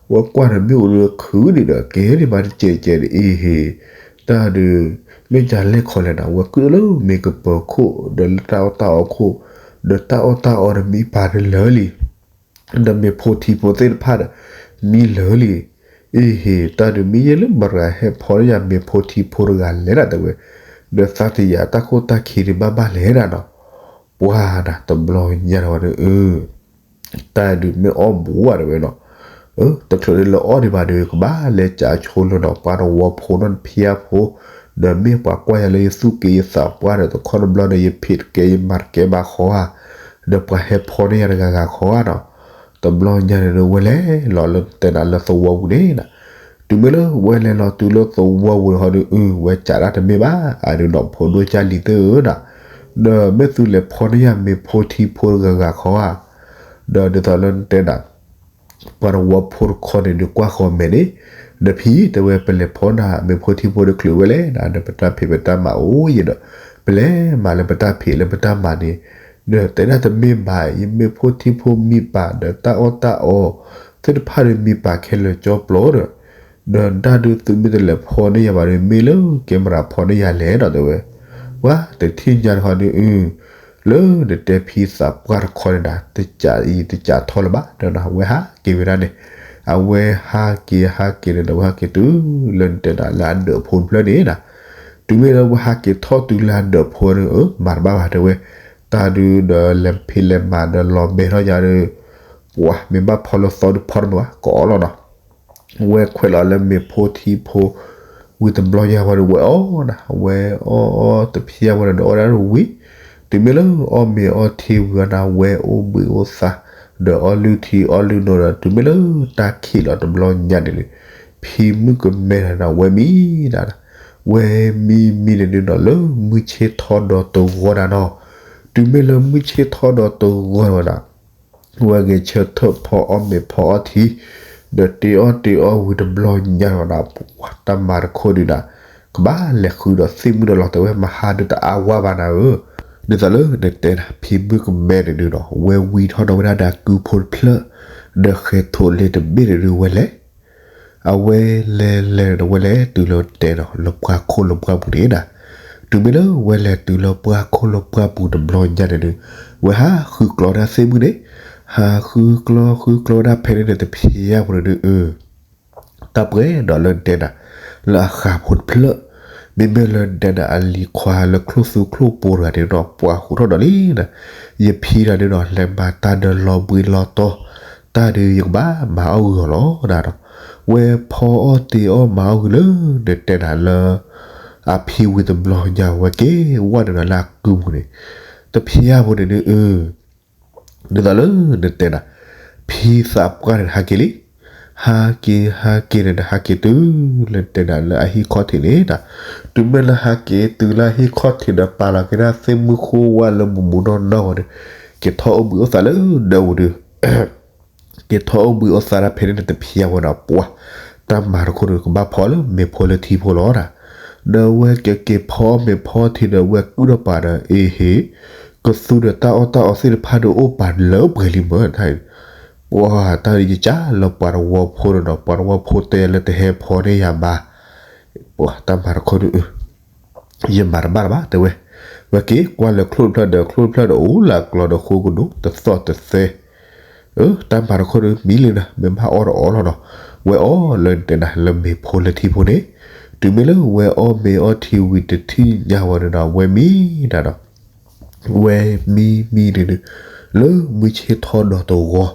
ဝဲကွၢ်ဒီးမ့ၣ်အူဒီးခုဒံးဒီး ကဲဒံးမးတစဲးကဲးဒီး အ့ဟ့ၣ် တၢ်ဒုး မ့ၢ်ယၤလဲၣ်ခီလဲၣ်နၤ ဝဲကုၣ်လၢမ့ၤကပၢၤခိၣ် ဒီးလၢတၢ်အီၣ်တၢ်အီခိၣ် ဒီးတၢ်အီၣ်တၢ်အီဒီးမံပာ်တလၢာ်လံ ဒီးမ့ၤဖိထံဖိသ့ၣ်တဖၣ်ဒီး မံလၢာ်လံ, အ့ဟ့ၣ် တၢ်ဒုးမ့ၢ်ယဲလၢမတၤတဂၤဟဲဖီန့ၢ်ယၤမ့ၤဖိထံဖိတဂၤလဲၣ်နၤတဲဝဲ, ဒီးသးတယၤတၢ်ခိၣ်တၢ်ခံးဒုးဘၣ်ဘၣ်လဲၣ်နၤနီၤ, ပှၤနၤတဘျီညါတဝဲဒီး အၢ တၢ်ဒုးမ့ၢ်အီၣ်ဘူးဘၣ်တဲဝဲနီၤ, တချုးဒ်လၢအီၣ်ဒံးဘၣ်ဒီး ကဘၣ်လဲၤကးဆိလၢနီၤ ပှၤတဝီဖိနီတဖျၢၣ်ဖိ, ဒီးမ့ၢ်ပှၤကွၢ်ယၤလၢယသူၣ်က့ယသးပှၢ်ဒီး တခီတဘျီဒီး ယဖံးတကဲယမၤတကဲဘၣ်ဃီဧါ, ဒီးပှၤဟဲဖီန့ၢ်ယၤတဂၤဂၤဃီဧါနီၤ, တဘျီညါန့ၣ်ဒီး ဝဲလဲၤလီၤလၢတဲနၤလၢသဝီပူၤန့ၣ်နၤ, တုၤမ့ၢ်လၢဝဲလဲၤလီၤတုၤလၢသဝီပူၤဟီဒီး အု ဝဲကးဒၣ်တမ့ၢ်ဘၣ် အဒုးနီၢ်ဖိဒိၣ်ကၢ်လံၤသ့ၣ်ဧၢနၤ, ဒီးမ့ၢ်သုလဲၤဖီန့ၢ်ယၤမ့ၤဖိထံဖိတဂၤဂၤဃီဧါ, ဒီးဒ်သိးလၢတဲနၤ ပှၤတဝီဖိတခီန့ၣ်ဒုးကွၢ်ဃီၤမဲာ်န့ၣ်, ဒီးဖံတဲဝဲပလဲၤဖီနၤမ့ၤဖိထံဖိဒီးချုးဝဲလဲၣ်နၤ, ဒီးပတၢ်ဖံးပတၢ်မၤအိၣ်ယဲဒီး ပလဲၤမၤလၢပတၢ်ဖံးလၢပတၢ်မၤန့ၣ်, ဒီးတဲဒၣ်တမ့ၢ်ဘၣ် ယမ့ၤဖိထံဖိမံပာ်ဒီးတၢ်အီၣ်တၢ်အီ သ့ၣ်တဖၣ်ဒီးမံပာ်ခဲလၢာ်ကၠီပျီဒီး ဒီးတၢ်ဒုးသုမ့ၢ်တလဲၤဖီန့ၢ်ယၤဘၣ်ဒီး မ့ၢ်လၢကဲမရၤဖီန့ၢ်ယၤလဲၣ်ဒီးတဲဝဲ, ပှၤတထံၣ်ညါတခီဒုး အု လၢနတဲဖံသးပှၢ်တခီန့ၣ်ဒီး တကးအံၤတကးထီလၢၤဘၣ်ဒီးနီၤ အဝဲဟးက့ၤဝဲဒၣ်န့ၣ်, အဝဲဟးက့ၤဟးက့ၤန့ၣ်ဒီး အဝဲဟးက့ၤတုၤလၢနတဲဒၣ်လၢအဒၢးဖိတဖျၢၣ်န့ၣ်ဒီး, တုၤမ့ၢ်လၢအဝဲဟးက့ၤထီၣ်တုၤလၢအဒၢးဖိန့ၣ် အၢ မၤတဘၣ်ဘၣ်တဲဝဲ, တၢ်ဒုးဒီးလဲၤဖံးလဲၤမၤဒီးလီၤမဲာ်ထီၣ်ညါဒီး ပှၤမ့ၢ်ဘၣ်ဖီလၢသီဒုးဖီတမုာ်ဘၣ် ကိးလီၤနီၤ ဝဲခွဲးလီၤလၢမ့ၤဖိထံဖိ, ဝံၤတဘျီညါဝဲဒီးဝဲအီၣ်နၤ ဝဲအီၣ်အီၣ်တဖျၢၣ်ဝဲဒီးအီၣ်ဒၣ်ဝံၤ, တုၤမ့ၢ်လၢအီၣ်မ့ၤအီထံဝံၤအီၣ်နၤ ဝဲအိၣ်ဘှံးအိၣ်သါ, ဒီးအီၣ်လုၢ်ထံအီၣ်လုၢ်နိဒီး တုၤမ့ၢ်လၢတၢ်ခံးလီၤတဘျီညါန့ၣ်ဒီး, ဖံမုၣ်ကမဲန့ၣ်ဒီး ဝဲမံနၤ, ဝဲမံမံန့ၣ်ဒုးနီၤ လၢမုၢ်ဆ့ၣ်ထီၣ်ဒီးတဂီၤနၤနီၤ, တုၤမ့ၢ်လၢမုၢ်ဆ့ၣ်ထီၣ်ဒီးတဂီၤဝဲဒၣ် ဝဲဂဲၤဆၢထၢၣ်ဖီအီၣ်မ့ၤဖီအီထံ, ဒီးတ့အီၣ်တ့အီဝံၤတဘျီညါဒီး ပှၤတၢ်မၤတခိၣ်ဒုးဒီး, ကဘၣ်လဲၤဃုဒီးသ့ၣ်မုၣ်ဒီးလီၤတဲဝဲ မဟါဒုးတအါဝါဘၣ်နၤဧၢ, ဒ်သိးလၢနတဲနၤ ဖံမုၣ်ကမဲန့ၣ်ဒုးဒီး ဝဲဝံထီၣ်ဒီးဝဲဒၣ်ဒီးကုဖိတဖျၢၣ်, ဒီးဃဲၤထိးလ့တဘ့ၣ်န့ၣ်ဒုးဝဲလဲၤ အဝဲလဲၤလဲၤဒီးဝဲလဲၤတုၤလၢတဲဒီး လၢပှၢ်ခိၣ်လၢပှၢ်ပူၤန့ၣ်ဒီး, တုၤမ့ၢ်လၢဝဲလဲၤတုၤလၢပှၢ်ခိၣ်လၢပှၢ်ပူၤတဘျီညါန့ၣ်ဒုး, ဝဲဟးဃုကျီဒၣ်သ့ၣ်မုၣ်န့ၣ်, ဟးဃုကျီဃုကျီဝဲဒၣ်ဖဲန့ၣ်ဒီးတဖျါဖိန့ၣ်ဒုး အၢ တၢ်ပှဲၤဒီးလၢနတဲနၤ, လၢအဃးဖိတဖျၢၣ်, မ့မ့ၢ်လၢနတဲနၤအလံၤခွါလၢချိၣ်သူချိၣ်ပိၤတဂၤန့ၣ်ဒီး ပှၤဟူးထီၣ်ဒီးလံနၤ, ယဖံဒီးန့ၣ်ဒီး လဲၤမၤတၢ်ဒီးလီၤဘှံးလီၤတီၤ, တၢ်ဒုးယကဘၣ်မၤအီၣ်ဂုာ်အီၤလီၤနၤဒီး, ဝဲဖီအီၣ်တ့ၤအီၣ်မၤအီၣ်ဂုာ်လၢ နတဲနၤလၢ အဖံဝံၤတဘျီညါဝဲက့ၤဝဲန့ၣ်ဒီးလၢအကုပူၤန့ၣ်, တဖျါဖိန့ၣ်ဒုးအၢ ဒ်သိးလၢနတဲနၤ, ဖံသးပှၢ်န့ၣ်ဟးက့ၤလံ, ဟးက့ၤဟးက့ၤန့ၣ်ဒီး ဟးက့ၤတုၤလၢနတဲနၤလၢအဟံၣ်ခီၣ်ထံးန့ၣ်ဒီး, တုၤမ့ၢ်လၢဟးက့ၤတုၤလၢအဟံၣ်ခီၣ်ထံးဒီး ပာ်လီၤက့ၤဒၣ်သ့ၣ်မုၣ်ဃိဝဲလၢမူးမူးနီၢ်နီၢ်ဝဲဒီး, က့ၤထီၣ်အိၣ်ဘှံးအိၣ်သါလၢဒၢးပူၤဒီး က့ၤထီၣ်အိၣ်ဘှံးအိၣ်သါဒၣ်ဖဲန့ၣ်န့ၣ်တဖျါဝဲဒီး ပှၤ တၢ်မၤတခိၣ်ဒီးကဘၣ်ဖီလၢမ့ၤဖိလၢထံဖိလီၤဒီး, ဒီးဝဲကက့ၤဖီအီၣ်မ့ၤဖီအီထံဒီး ဝဲကုၢ်ထီၣ်ပၤဒီး အ့ဟ့ၣ်, ကသူဒီးတၢ်အီၣ်တၢ်အီသ့ၣ်တဖၣ်ဒီးအိၣ်ပာ်လၢပှဲၤလံမ့ၢ်တၢ်အံၤ, ပှၤတၢ်အံၤယကၢ်လၢပှၤတဝီဖိဒီးဒီး ပှၤတဝီဖိတဲလၢတဟဲဖီန့ၢ်ယၤဘၣ်, ပှၤတၢ်မၤတခိၣ်ဒီး ယမၤတဘၣ်လၢၤဘၣ်တဲဝဲ, ဝဲက့ၤကွၢ်လၢချိၣ်တဖျၢၣ်ဒီး ချိၣ်တဖျၢၣ်ဒီးအိၣ်လၢအကျီဒီးဃိကဒိၣ်တသီၣ်တသဲ, အၢ တၢ်မၤတခိၣ်ဒီးမံလံနၤ မ့ၢ်ဘၣ်အီၣ်တအီလီၤနီၤ, ဝဲအီၣ်လၢနတဲနၤလၢမ့ၤဖိလၢထံဖိန့ၣ်, တုၤမ့ၢ်လၢဝဲအီၣ်မ့ၤအီထံဝံၤတထံၣ်ညါဝဲန့ၣ်ဒီး ဝဲမံနၤဒီး ဝဲမံမံန့ၣ်ဒီး လၢမုၢ်ဆ့ၣ်ထီၣ်ဒီးတဂီၤ,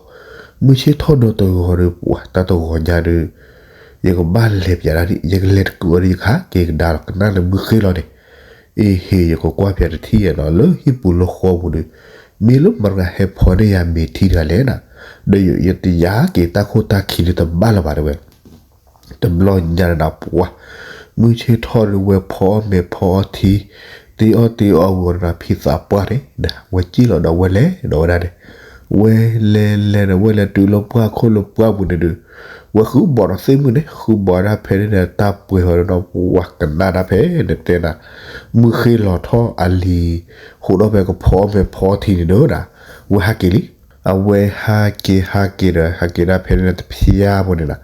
မုၢ်ဆ့ၣ်ထီၣ်ဒီးတဂီၤဒီး ပှၤတၢ်တဂီၤညါဒီး ယကဘၣ်လဲၤပၠးဒၣ်ဒံး ယကလဲၤတကုာ်အီၤဒီး ယကဟးက့ၤကဒါလီၤ ကနၣ်လၢမုၢ်ဃ့လီၤန့ၣ်, အ့ဟ့ၣ် ယကကွၢ်ပၠးတထံၣ်နီၤ လၢဟံၣ်ပူၤလၢဃီပူၤဒီး မ့ၢ်လၢမတၤတဂၤဟဲဖီန့ၢ်ယၤမ့ၤထံတဂၤလဲၣ်နၤ, ဒီးယတယၤက့ၤတၢ်ခိၣ်တၢ်ခံလၢတဘၣ်လၢၤဘၣ်တဲဝဲ တဘျီညါန့ၣ်ဒီးပှၤ မုၢ်ဆ့ၣ်ထီၣ်ဒီးဝဲဖီအီၣ်မ့ၤဖီအီထံ, တ့အီၣ်တ့အီဝံၤဒီးဖံသးပှၢ်န့ၣ်ဒီး ဝဲစံၣ်လီၤဒီးဝဲလဲၤဒီးဝဲဒၣ်န့ၣ်, ဝဲလဲၤလဲၤဒီးဝဲလဲၤတုၤလၢပှၢ်ခိၣ်လၢပှၢ်ပူၤန့ၣ်ဒီး ဝဲဃုဘီးဒီးသ့ၣ်မုၣ်န့ၣ် ဃုဘီးဒၣ်ဖဲန့ၣ်ဒီးတၢ်ပှဲၤဝဲဒီးပှၤကနၣ်ဒၣ်ဖဲန့ၣ်တဲနၤ, မုၢ်ဃ့လီၤထီၣ်အလံၤ ဟူးထီၣ်ဖဲကဖီအီၣ်မ့ၤဖီအီထံန့ၣ်ဒီး ဝဲဟးက့ၤလံ အဝဲဟးက့ၤဟးက့ၤဒီး ဟးက့ၤဒၣ်ဖဲန့ၣ်တဖျါဖိန့ၣ်ဒီး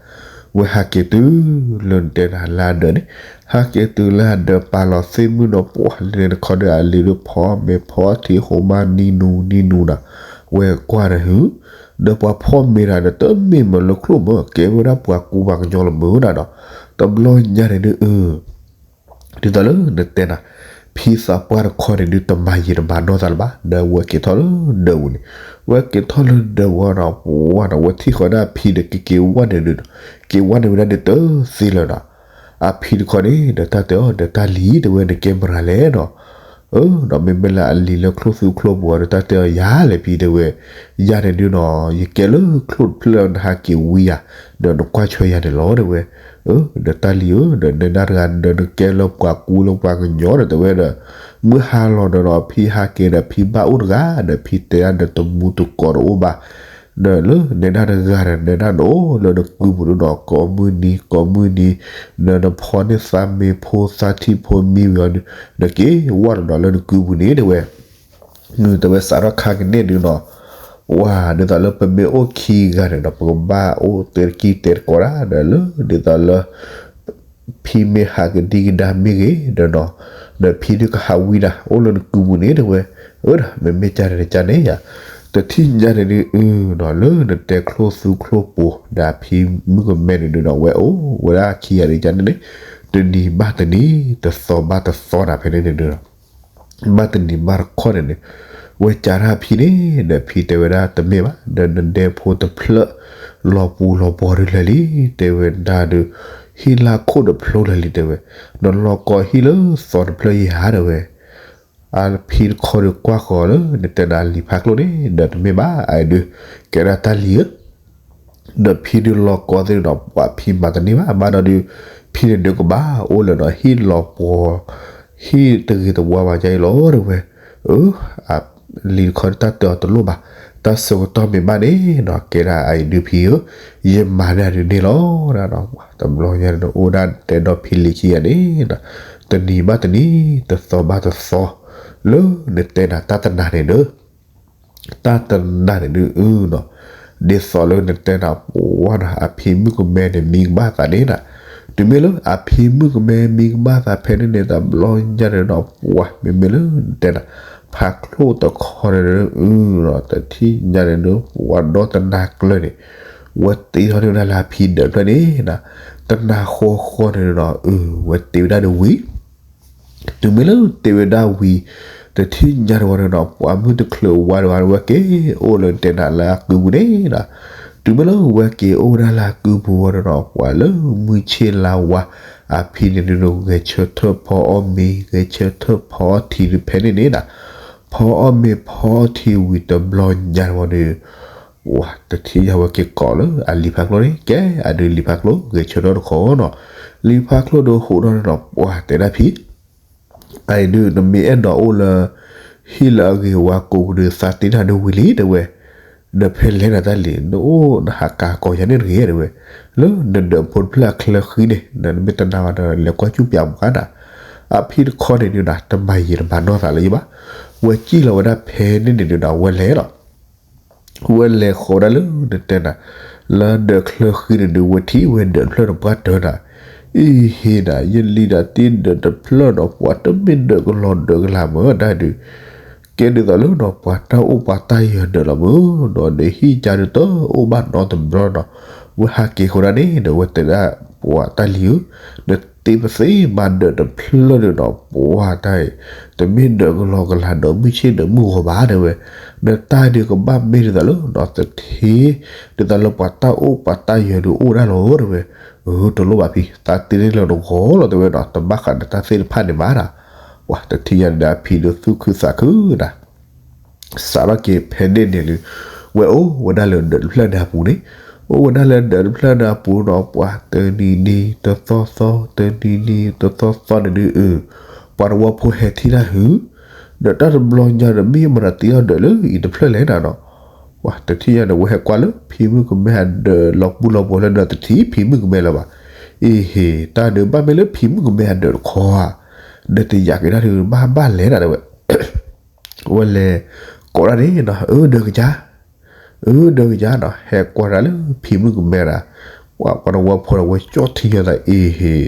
ဝဲဟးက့ၤတုၤလၢနတဲနၤလၢအဒၢးန့ၣ်, ဟးက့ၤတုၤလၢအဒၢးပာ်လီၤသ့ၣ်မုၣ်ဒီးပှၤလဲၤတခီဒီးအလံၤဒီးဖီမ့ၤဖီထံ ဟိးမါနံၤနူၤနံၤနူၤဒီး ဝဲကွၢ်ဒီးဟု ဒီးပှၤဖီမ့ၤတဂၤဒီး တမ့ၢ်မးလၢချိၣ်မး ကဲဝဲဒၣ်ပှၤကူပှၤကညီလီၤမုၢ်နၤဒီး တဘျီညါန့ၣ်ဒုးအၢ ဒ်သိးလၢနတဲနၤ, ဖံသးပှၢ်တခီန့ၣ်ဒုး တမၤယံာ်တမၤနီၢ်သးလၢၤဘၣ်, ဒီးဝဲက့ၤထီၣ်လၢဒၢးပူၤန့ၣ်, ဝဲက့ၤထီၣ်လၢဒၢးပူၤဒီး ပှၤဒီးဝဲထံၣ်ဃီဒၣ်ဖံဒီးကက့ၤဝဲန့ၣ်ဒုး, က့ၤဝဲန့ၣ်ဝဲဒၣ်ဒီးတသ့လၢၤဒီး, အဖံတခီန့ၣ်ဒီးတၢ်တဲအီၤ ဒီးတၢ်လံၤတဲဝဲ နကဲမတၤလဲၣ်ဒီး အၢ ဒီးမ့မ့ၢ်လၢအလံၤလၢချိၣ်သူချိၣ်ပူၤဒီး တၢ်တဲအီၤ ယၤလဲၣ်ဖံတဲဝဲ, ယၤန့ၣ်ဒုးနီၤ ယကဲလၢချိၣ်တဖျၢၣ်နဟးက့ၤဝံယၤ, ဒီးနကွၢ်ဆွဲယၤန့ၣ်လီၤတဲဝဲ, အၢ ဒီးတၢ်လံၤဧၢ ဒီးနဲဒၣ်တဂၤဒီးနကဲလၢပှၤကူလၢပှၤကညီဒီးတဲဝဲဒီး, မုၢ်ဟါလီၤဒီးနီၤ ဖံဟးက့ၤဒီးဖံဘၣ်အိၣ်တဂၤဒီးဖံတဲဒၣ်ဒီးတမူတကိးတအိၣ်ဘၣ်, ဒီးလၢနဲဒၣ်တဂၤဒီးနဲဒၣ်နအိၣ်လၢနကုပူၤဒုးနီၤ ကိးမုၢ်နံၤကိးမုၢ်နံၤ, ဒီးနဖီန့ၢ်သးမ့ၤဖိသးထံဖိမံဝံၤအီၤဒီး, နက့ၤဝဲဒီးနီၤလၢနကုပူၤန့ၣ်တဲဝဲ တဲဝဲစးထီၣ်ခါကန့ၣ်ဒုးနီၤ, ဝဲဒ်သိးလၢပမ့ၢ်အိၣ်ခံဂၤန့ၣ်ဒီး ပကဘၣ်အိၣ်တဲတကံၢ်တဲတကိးတၢ်ဒီးလၢ ဒ်သိးလၢ ဖံမ့ၢ်ဟးကဒံကဒါမ့ၢ်ဂ့ၤဒီးနီၤ, ဒီးဖံဒုးကဟးဝံၤနၤ အိၣ်လၢနကုပူၤန့ၣ်တဲဝဲ, အၢဒီး မ့မ့ၢ်ကန့ၣ်ကန့ၣ်ယၤ, တထံၣ်ညါန့ၣ်ဒုး အၢဒီး လၢနတဲချိၣ်သူချိၣ်ပူၤ ဒီးဖံမုၣ်ကမဲန့ၣ်ဒုးဒီး ဝဲအိၣ်ဝဲဒၣ်ခံဂၤန့ၣ်ကန့ၣ်န့ၣ်, တနံၤဘၣ်တနံၤ တသီဘၣ်တသီနၤ ဖဲန့ၣ်န့ၣ်ဒုးဒီး ဘၣ်တနံၤဘၣ်တခီန့ၣ်န့ၣ်, ဝဲကးတၢ်ဖံန့ၣ် ဒီးဖံတဲဝဲဒၣ်တမ့ၢ်ဘၣ်, ဒီးနဒဲဖိတဖျၢၣ် လီၤပူၤလီၤပှီၤဒုးလၢာ်လံ, တဲဝဲဒၣ်ဒုး ဟံၣ်လၢခိၣ်တဖျိလၢာ်လံတဲဝဲ, နလီၤကီဟံၣ်လၢသီတဖျၢၣ်ယံၤဧါတဲဝဲ, အဖံတခီဒုးကွၢ်ဃီၤလၢ နတဲနၤလံာ်ဖးကျိန့ၣ် ဒီးတမ့ၢ်ဘၣ်, အအံၤဒုး ကဲဒၣ်တၢ်လံၤဧၢ ဒီးဖံဒုးလီၤကီသ့ၣ်ဒီး ပှၤဖံမၤတန့ၢ်ဘၣ်, ဘၣ်ဒီးဒုး ဖံန့ၣ်ဒုးကဘၣ်အိၣ်လၢဒီးဟံၣ်လီၤပှီၤ ဟံၣ်တဂ့ၤတဝါဘၣ်ယါအံၤလီၤတဲဝဲ, အၢ လံၤတခီတၢ်တၢၤအီၤတလိၣ်ဘၣ်, တၢ်ဆၢကတီၢ်မ့ၢ်ဘၣ်န့ၣ်ဒီး ကဲဒၣ်အအံၤဒုးဖံဧၢ, ယမၤဒၣ်ဒုးန့ၣ်လီၤ, တဘျီညါန့ၣ် အိၣ်ဒၣ်တဲဒီးဖံလံၤခံဂၤန့ၣ်ဒီး တနံၤဘၣ်တနံၤ တသီဘၣ်တသီ လၢနတဲနၤတၢ်တနၤန့ၣ်ဒီး တၢ်တနၤန့ၣ်ဒုးအၢနီၤ, ဒ်သိးလၢနတဲနၤပှၤနီၤ အဖံမုၣ်ကမဲန့ၣ် မံကမၣ်သးန့ၣ်နီၤ, တုၤမ့ၢ်လၢအဖံမုၣ်ကမဲမံကမၣ်သးဖဲန့ၣ်န့ၣ် တဘျီညါန့ၣ်ဒီး ပှၤမ့မ့ၢ်လၢနတဲနၤ ဖးချိၣ်တခီန့ၣ်ဒုးအၢနီၤ တထံၣ်ညါန့ၣ်ဒုး ပှၤဒီတနၤကျၢၤန့ၣ် ဝဲတ့ထီၣ်န့ၢ်ဝဲဒၣ်လၢအဖံဒၢးဖျၢၣ်န့ၣ်နီၤ, တနၤဃီဃီန့ၣ်ဒီး အၢ ဝဲတ့ဝဲဒၣ်ဒီးဝံၤ တုၤမ့ၢ်လၢတ့ဝဲဒၣ်ဝံၤ တထံၣ်ညါတဝီန့ၣ်ဒီး ပှၤမုၢ်တချုးဝါဒဝဲ ဝဲက့ၤအိၣ်လၢတဲနၤလၢအကုပူၤန့ၣ်နီၤ, တုၤမ့ၢ်လၢဝဲက့ၤအိၣ်ဝဲဒၣ်လၢအကုပူၤဝဲဒီး ပှၤလၢမုၢ်ဆ့ၣ်လါဝါ အဖံန့ၣ်ဒုး ဂဲၤဆၢထၢၣ်ဖီအီၣ်မ့ၤ ဂဲၤဆၢထၢၣ်ဖီအီၣ်ထံဒုးဖဲန့ၣ်န့ၣ်နီၤ, ဖီအီၣ်မ့ၤဖီအီၣ်ထံဝံၤတဘျီညါတဝီဒီး ပှၤတထံၣ်ညါဝဲက့ၤကိးလၢအလံာ်ဖးကျိန့ၣ် ကဲအဒုးလံာ်ဖးကျိ ဂဲၤဆၢထၢၣ်တခီနီၤ, လံာ်ဖးကျိဒီးဟူးထီၣ်န့ၣ်ဒီး ပှၤတဲဒၣ်ဖံ အအံၤဒုး နမ့ၢ်အဲၣ်ဒိးအိၣ်လၢ ဟံၣ်လၢအဂ့ၤဝါကိးပူၤဒုး သးတ့တၢ်ဒုးဝံၤလံတဲဝဲ, နဖဲလဲၣ်နတၢ်လံၤ နအိၣ်နဟးကၤကိးယၤန့ၣ်တဂ့ၤတဲဝဲ, လၢနဒၢးဖိတဖျၢၣ်အချၢဃံန့ၣ် နမ့ၢ်တနာ်ဘၣ်ဒီး လဲၤကွၢ်စူၣ်ပၠးမူခါနၤ, အဖံတခီန့ၣ်ဒုးနီၤ တမၤယံာ်တမၤနီၢ်သးလၢၤဘၣ်, ဝဲစံၣ်လီၤဝဲဒၣ်ဖဲန့ၣ်န့ၣ်ဒုးနီၤ ဝဲလဲၤလီၤ ဝဲလဲၤဃီၤဒၣ်လၢနတဲနၤ လၢဒၢးချၢဃံန့ၣ်ဒုး ဝဲထံၣ်ဝဲဒၢးတဖျၢၣ်န့ၣ် ပှၢ်တၢၢ်နၤ, အံၤဟ့နၤ ယလံၤဒၣ်တ့ဒၢးတဖျၢၣ်နီၤ ပှၤတမ့ၢ်ဒၢးကလီၤဒၢးကလၤမၢ်ဒၣ်ဒုး, ကဲဒ်သိးလၢနီၤ ပှၤတၢ်အိၣ်ပှၤတၢ်ယၢၤဒၢးလီၤမၢ်နီၤ, ဒီးဟံၣ်ကါဒုးတအိၣ်ဘၣ်နီတဘျီနီၤ, ဝဲဟးက့ၤဃီဒၣ်န့ၣ်ဒီး ဝဲတဲဒၣ်ပှၤတၢ်လံၤဧၢ, နတ့ပသ့မၤဒၢးတဖျၢၣ်ဒုးနီၤ ပှၤတၢ်အံၤ တမ့ၢ်ဒၢးကလီၤကလၤ ဒၢးမုၢ်ဆ့ၣ်ဒၢးမုၢ်ဂီၤဘၣ်တဲဝဲ, နတၢ်ဒုးကဘၣ်မ့ၢ်ဒ်သိးလၢနီၤ တထံ ဒ်သိးလၢပှၤတၢ်အိၣ်ပှၤတၢ်ယၢၤဒုးအိၣ်ဒၣ်လီၤတဲဝဲ, အၢ တလိၣ်ဘၣ်ဖံ သးတ့န့ၢ်လၢနဂီၢ်လီၤတဲဝဲနီၤ, တဘၣ်ဃးဒီးတၢ်သ့ၣ်တဖၣ်န့ၣ်ဘၣ်နီၤ, ပှၤတထံၣ်ညါန့ၣ်ဒီး အဖံဒုးသူၣ်ခုသးခုနၤ စးထီၣ်က့ၤဖဲန့ၣ်န့ၣ်ဒုး ဝဲအိၣ်ဝဲဒၣ်လၢဒၢးတဖျၢၣ်န့ၣ်အပူၤန့ၣ်, အိၣ်ဝဲဒၣ်လၢဒၢးတဖျၢၣ်န့ၣ်အပူၤနီၤ ပှၤတနံၤနံၤတသီသီ တနံၤနံၤတသီသီန့ၣ်ဒုး ပှၤတဝီဖိဟဲထံၣ်တၢ်ဟုၣ်, ဒီးတၢ်တဘျီညါဒီးမ့ၢ်မတၤတ့ထီၣ်ဒၢးလၢအံၤတဖျၢၣ်လဲၣ်နၤနီၤ, ပှၤတထံၣ်ညါန့ၣ် ဝဲဟဲကွၢ်လၢဖံမုၣ်ကမဲအဒၢးလီၤပူၤလီၤပှီၤလၢဒီးတထံၣ်ဖံမုၣ်ကမဲလၢၤဘၣ်, အ့ဟ့ တၢ်ဒုးဘၣ်မ့ၢ်လၢဖံမုၣ်ကမဲအဒၢးတခီဧါ, ဒီးတယာ်က့ၤတၢ်ဒုးဘၣ်ဘၣ်လဲၣ်နၤတဲဝဲ ဝဲလဲၤကိးဒၣ်န့ၣ်နီၤ အၢ ဒၢးကယၤ, အၢ ဒၢးကယၤနီၤ ဟဲကွၢ်တၢ်လၢဖံမုၣ်ကမဲဒၣ်, ပှၤတဝီဖိဒီးဝဲကၠီၣ်ထံယီၤသးအ့ဟ့,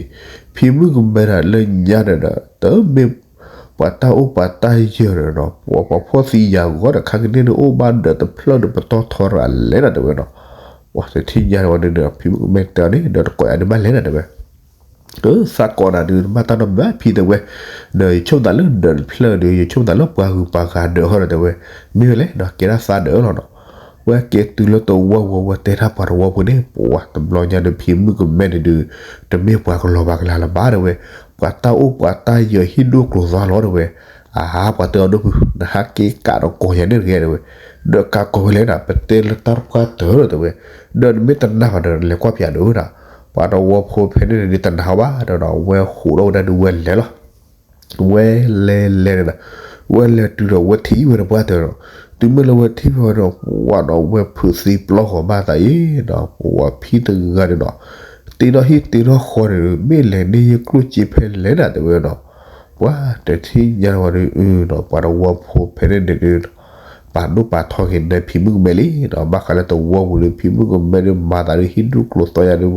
ဖံမုၣ်ကမဲဒၣ်လၢညါန့ၣ်ဒီး တမ့ၢ်ပှၤတၢ်အိၣ်ပှၤတၢ်ယၢၤဒီးနီၤ ပှၤဖှီၣ်သံယာ်ဂီၤဒီး ခါကန့ၣ်ဒုးအိၣ်ဘၣ်ဒၢးတဖျၢၣ်ဒီးပတီၢ်ထီရၤလဲၣ်နၤတဲဝဲနီၤ, ပှၤတထံၣ်ညါဝဲန့ၣ်ဒီး ဖံမုၣ်ကမဲတဲအီၤန့ၣ် ဒီးတကိးယၤဒုးဘၣ်လဲၣ်နၤတဲဝဲ အၢ သးကိးနၤဒုး တဘၣ်တၢ်နီတမံၤဘၣ်ဖံတဲဝဲ, ဒီးယဆိကမိၣ်သးလၢဒၢးတဖျၢၣ်ဒုး ယဆိကမိၣ်သးလၢပှၤဂုၤပှၤဂၤဒၢးဃီဒီးတဲဝဲ, မ့ၢ်ဝဲလဲၣ်နီၤ ကဲဒၣ်သးဒၢးလီၤနီၤ, ဝဲက့ၤတုၤလၢတဝီပူၤဝဲတဲတၢ်ပှၤတဝီဖိန့ၣ် ပှၤတဘျီညါဒီးဖံမုၣ်ကမဲန့ၣ်ဒုး တမ့ၢ်ပှၤကလီၤဘၣ်ကလၤလၢၤဘၣ်တဲဝဲ, ပှၤတၢ်အိၣ်ပှၤတၢ်ယၢၤဟံၣ်ဒိၣ်ကျိၤသွါလီၤတဲဝဲ, အါ ပှၤတဲအီၤဒိၣ်ဖု နဟးက့ၤကးဒီးကိးယၤန့ၣ်တဂ့ၤတဲဝဲ, ဒီးကးကိးဝဲလဲၣ်နၤ ပတဲလၢတၢ်တပှၢ်တၢၢ်လီၤတဲဝဲ, ဒီးနမ့ၢ်တနာ်ဘၣ်ဒီးလဲၤကွၢ်ဖၠးဒုးနၤ, ပှၤတဝီဖိဖဲန့ၣ်န့ၣ် တနာ်အီၤဘၣ်ဒီးနီၤ ဝဲဟူးထီၣ်ဝဲဒၣ်ဒုးဝဲလဲၤလီၤ ဝဲလဲၤလဲၤန့ၣ်ဒီး ဝဲလဲၤတုၤဒီးဝဲထံၣ်ဝဲဒီးပှၢ်တၢၢ်ဒီး, တုၤမ့ၢ်လၢဝဲထံၣ်ဝဲဒီး ပှၤဒီးဝဲဖုးသံပျီဃီၤဘၣ်သးအံၤဒီး ပှၤဖံတဂၤန့ၣ်ဒီး တ့ထီၣ်ဟံၣ်တ့ထီၣ်ဃီန့ၣ်ဒီး မ့ၢ်လဲၤန့ၢ်ယကျိၣ်စ့ဖဲလဲၣ်နၤတဲဝဲဒီး, ပှၤတထံၣ်ညါဝဲဒီး အၢ ဒီးပှၤတဝီဖိဖဲန့ၣ်န့ၣ်ဒီး ပာ်ဒိၣ်ပာ်ထီက့ၤန့ၣ်ဖံမုၣ်ကမဲလံဒီး ဘၣ်ဃးလၢတဝီပူၤဒီး ဖံမုၣ်ကမဲဒီး မၤသးဒီးဟံၣ်ဒိၣ်ကျိၤသွါယၤဒီး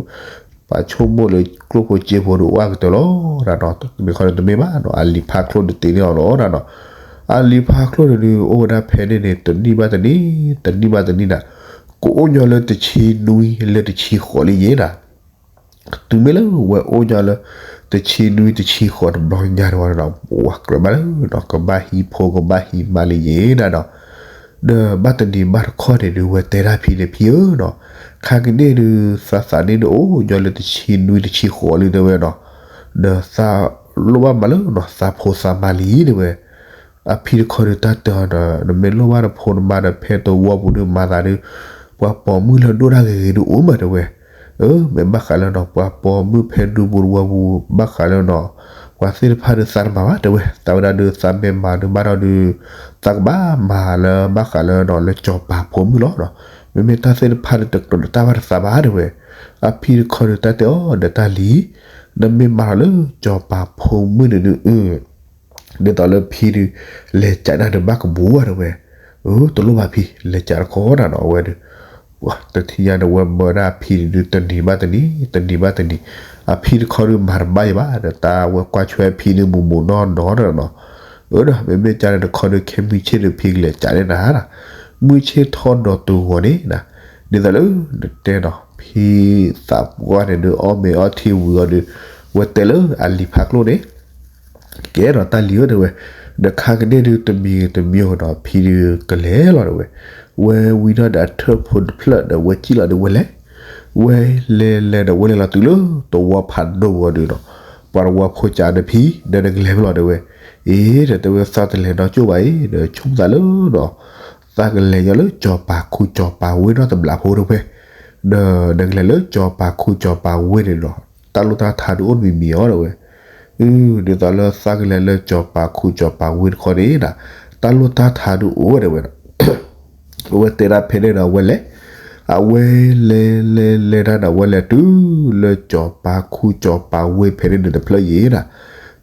ပှၤဆိကမိၣ်လၢကျိၣ်ဖိစ့ဖိဒီးအိၣ်အကတၢၢ်လီၤဒၣ်နီၤ, တမ့ၢ်ခီန့ၣ်တမ့ၢ်ဘၣ်နီၤ, အလံၤဖးချိၣ်ဒုးတ့န့ၢ်အီၤလီၤဒၣ်နီၤ. အလံၤဖးချိၣ်န့ၣ်ဒုး အိၣ်ဝဲဒၣ်ဖဲန့ၣ်န့ၣ် တနံၣ်ဘၣ်တနံၣ်, တနံၣ်ဘၣ်တနံၣ်ဒၣ်, ကအိၣ်ညီလၢတဆံနွံလၢတဆံဃိးလံယဲဒၣ်. တုၤမ့ၢ်လၢဝဲအိၣ်ညီလၢ တဆံနွံတဆံဃိးတဘျီညါန့ၣ်ဝဲဒၣ်နီၤ, ပှၤကြၢးဘၣ်လၢနီၤ, ကဘၣ်ဟံးဖိကဘၣ်ဟံးမါလံယဲဒၣ်နီၤ. ဒီးဘၣ်တနံၤဘၣ်တခီန့ၣ်ဒုး ဝဲတဲဒၣ်ဖံန့ၣ် ဖံဧၢနီၤ, ခါကန့ၣ်ဒုး သးသးန့ၣ်ဒုးအိၣ်ညီလၢတဆံနွံတဆံဃိးလံတဲဝဲနီၤ, ဒီးသးလိၣ်ဘၣ်မးလၢနီၤ သးဖိသးမါလံတဲဝဲ. အဖံတခီဒုးတၢ်တဲအီၤဒီး နမ့ၢ်လိၣ်ဘၣ်နဖိနမါဒီး ဖဲတဝီပူၤဒုးမၤသးဒုး ပှၤပိာ်မုၣ်လၢဒိၣ်ဒၣ်ဂ့ၤဂ့ၤဒုးအိၣ်မးတဲဝဲ. အၢ မ့ၢ်ဘၣ်ဃးလၢနီၤ ပှၤပိာ်မုၣ်ဖဲဒူပူၤတဝီပူၤ ဘၣ်ဃးလၢနီၤ ပှၤသ့ၣ်တဖၣ်ဒုးသးတမၤဘၣ်တဲဝဲ, သးဝဲဒၣ်ဒုးသးမ့ၢ်မၤဒုးဘၣ်ဒီးဒုး သးကဘၣ်မၤလၢဘၣ်ဃးလၢနီၤ လၢစီၤပၤဖိမုၣ်လီၤနီၤ. မ့မ့ၢ်တၢ်သ့ၣ်တဖၣ်ဒုးတကြၢးတၢ်ဘၣ်တသးဘၣ်တဲဝဲ. အဖံတခီဒုးတၢ်တဲအီၤဒီး တၢ်လံၤ နမ့ၢ်မၤထီၣ်လၢစီၤပၤဖိမုၣ်န့ၣ်ဒုး အ ဒ်သိးလၢဖံဒုး လဲၤကးနၤဒုးဘၣ်ကဘူးတဲဝဲ. အ တလိၣ်ဘၣ်ဖံ လဲၤကးတခီနၤနီၤ အဝဲဒုး တထံၣ်ညါန့ၣ် ဝဲမၢဒၣ်အဖံန့ၣ်ဒုး တနံၤဘၣ်တနံၤ တနံၤဘၣ်တနံၤ, အဖံတခီဒုးမၤတဘၣ်ယံၤဘၣ်ဒီး တၢ်ဝဲကွၢ်ဆွဲဖံဒုးမူးမူးနီၢ်နီၢ်နီၤ. အၢ ဒီးမ့မ့ၢ်ကန့ၣ်တခီဒုး ခဲမုၢ်ဆ့ၣ်ဒုးဖံကလဲၤကးန့ၢ်နၤနီၤ, မုၢ်ဆ့ၣ်ထီၣ်ဒီးတဂီၤန့ၣ် ဒ်သိးလၢ နတဲနီၤ ဖံသးပှၢ်န့ၣ်ဒုး အီၣ်မ့ၤအီထံဝံၤအီၤဒုး ဝဲတဲလၢအလံၤဖးကျိၣ်န့ၣ် ကဲဒီးတၢ်လံၤဧၢတဲဝဲ, ဒီးခါကန့ၣ်ဒုးတမံၤတမံၤဒီး ဖံဒုးကလဲၤလီၤတဲဝဲ, ဝဲဝံၤဒီးဒီးအထၢၣ်ဖိတဖျၢၣ်ဒီး ဝဲစံၣ်လီၤဒီးဝဲလဲၤ, ဝဲလဲၤလဲၤဒီးဝဲလဲၤလီၤတုၤလၢတဝီဖးဒိၣ်ဝံၤအီၤဒုးနီၤ, ပှၤတဝီဖိကးဒီးဖံ ဒီးနကလဲၤဖဲလဲၣ်တဲဝဲ, အ့ ဒီးတဲဝဲသးတလဲၤနီတကၠိၢ်ဘၣ်အံၤ ဒီးဆိကမိၣ်သးလၢနီၤ သးကလဲၤညီလၢစီၤပၤခူစီၤပၤဝ့ၢ်နီတဘျီဖိတဲဝဲ, ဒီးနကလဲၤလၢစီၤပၤခူစီၤပၤဝ့ၢ်န့ၣ်ဒီး တၢ်လိၣ်တၢ်ထးဒုးအိၣ်တမံၤမံၤအီၤတဲဝဲ, ဒ်သိးလၢသးကလဲၤလၢစီၤပၤခူစီၤပၤဝ့ၢ်တခီန့ၣ်ဒီး တၢ်လိၣ်တၢ်ထးဒုးအိၣ်ဝဲတဲဝဲနီၤ. အဝဲတဲဒၣ်ဖဲန့ၣ်ဒီးဝဲလဲၤ, အဝဲလဲၤလဲၤလဲၤတၢ်ဒီးဝဲလဲၤတုၤလၢစီၤပၤခူစီၤပၤဝ့ၢ်ဖဲန့ၣ်ဒုးတဖျၢၣ်ယံၤနီၤ,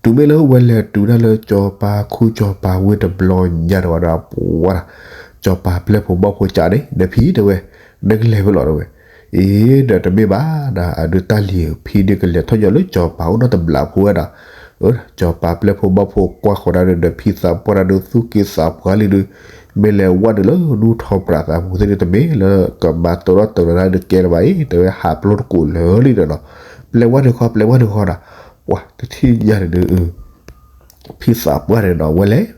တုၤမ့ၢ်လၢဝဲလဲၤတုၤဒၣ်လၢစီၤပၤခူစီၤပၤဝ့ၢ်တဘျီညါဒီးဝဲဒၣ်ပှၤ စီၤပၤပျဲၢ်ဖိဘီၣ်ဖိကးန့ၣ် ဒီးဖံတဲဝဲ, နကလဲၤဖဲလဲၣ်တဲဝဲ, အ့ ဒီးတမ့ၢ်ဘၣ်နီၤ အဒုးတၢ်လံၤဧၢ ဖံဒုးကလဲၤထီၣ်ညီလၢစီၤပၤအိၣ်နီတဘျီဖိဝဲဒီး စီၤပၤပျဲၢ်ဖိဘီၣ်ဖိကွၢ်ဃီၤဒၣ်ဒီး ဒီးဖံသးပှၢ်တၢ်ဒုးသူၣ်က့သးပှၢ်လံဒုး မ့ၢ်လဲၤဝဲဒုးလၢနူထီၣ်ပြးသးပူၤသ့ၣ်ဒုး တမ့ၢ်လၢကမၤတရီတၢ်တဂၤဒုးကဲလၢၤဘၣ်အံၤ တဲဝဲဟးပျိတကိးလၢာ်လံဒီးနီၤ, ပျဲဝဲဒုးဃီ ပျဲဝဲဒုးဃီဒီး ပှၤတထံၣ်ညါန့ၣ်ဒုး ဖံသးပှၢ်န့ၣ်ဒီးဝဲလဲၤ,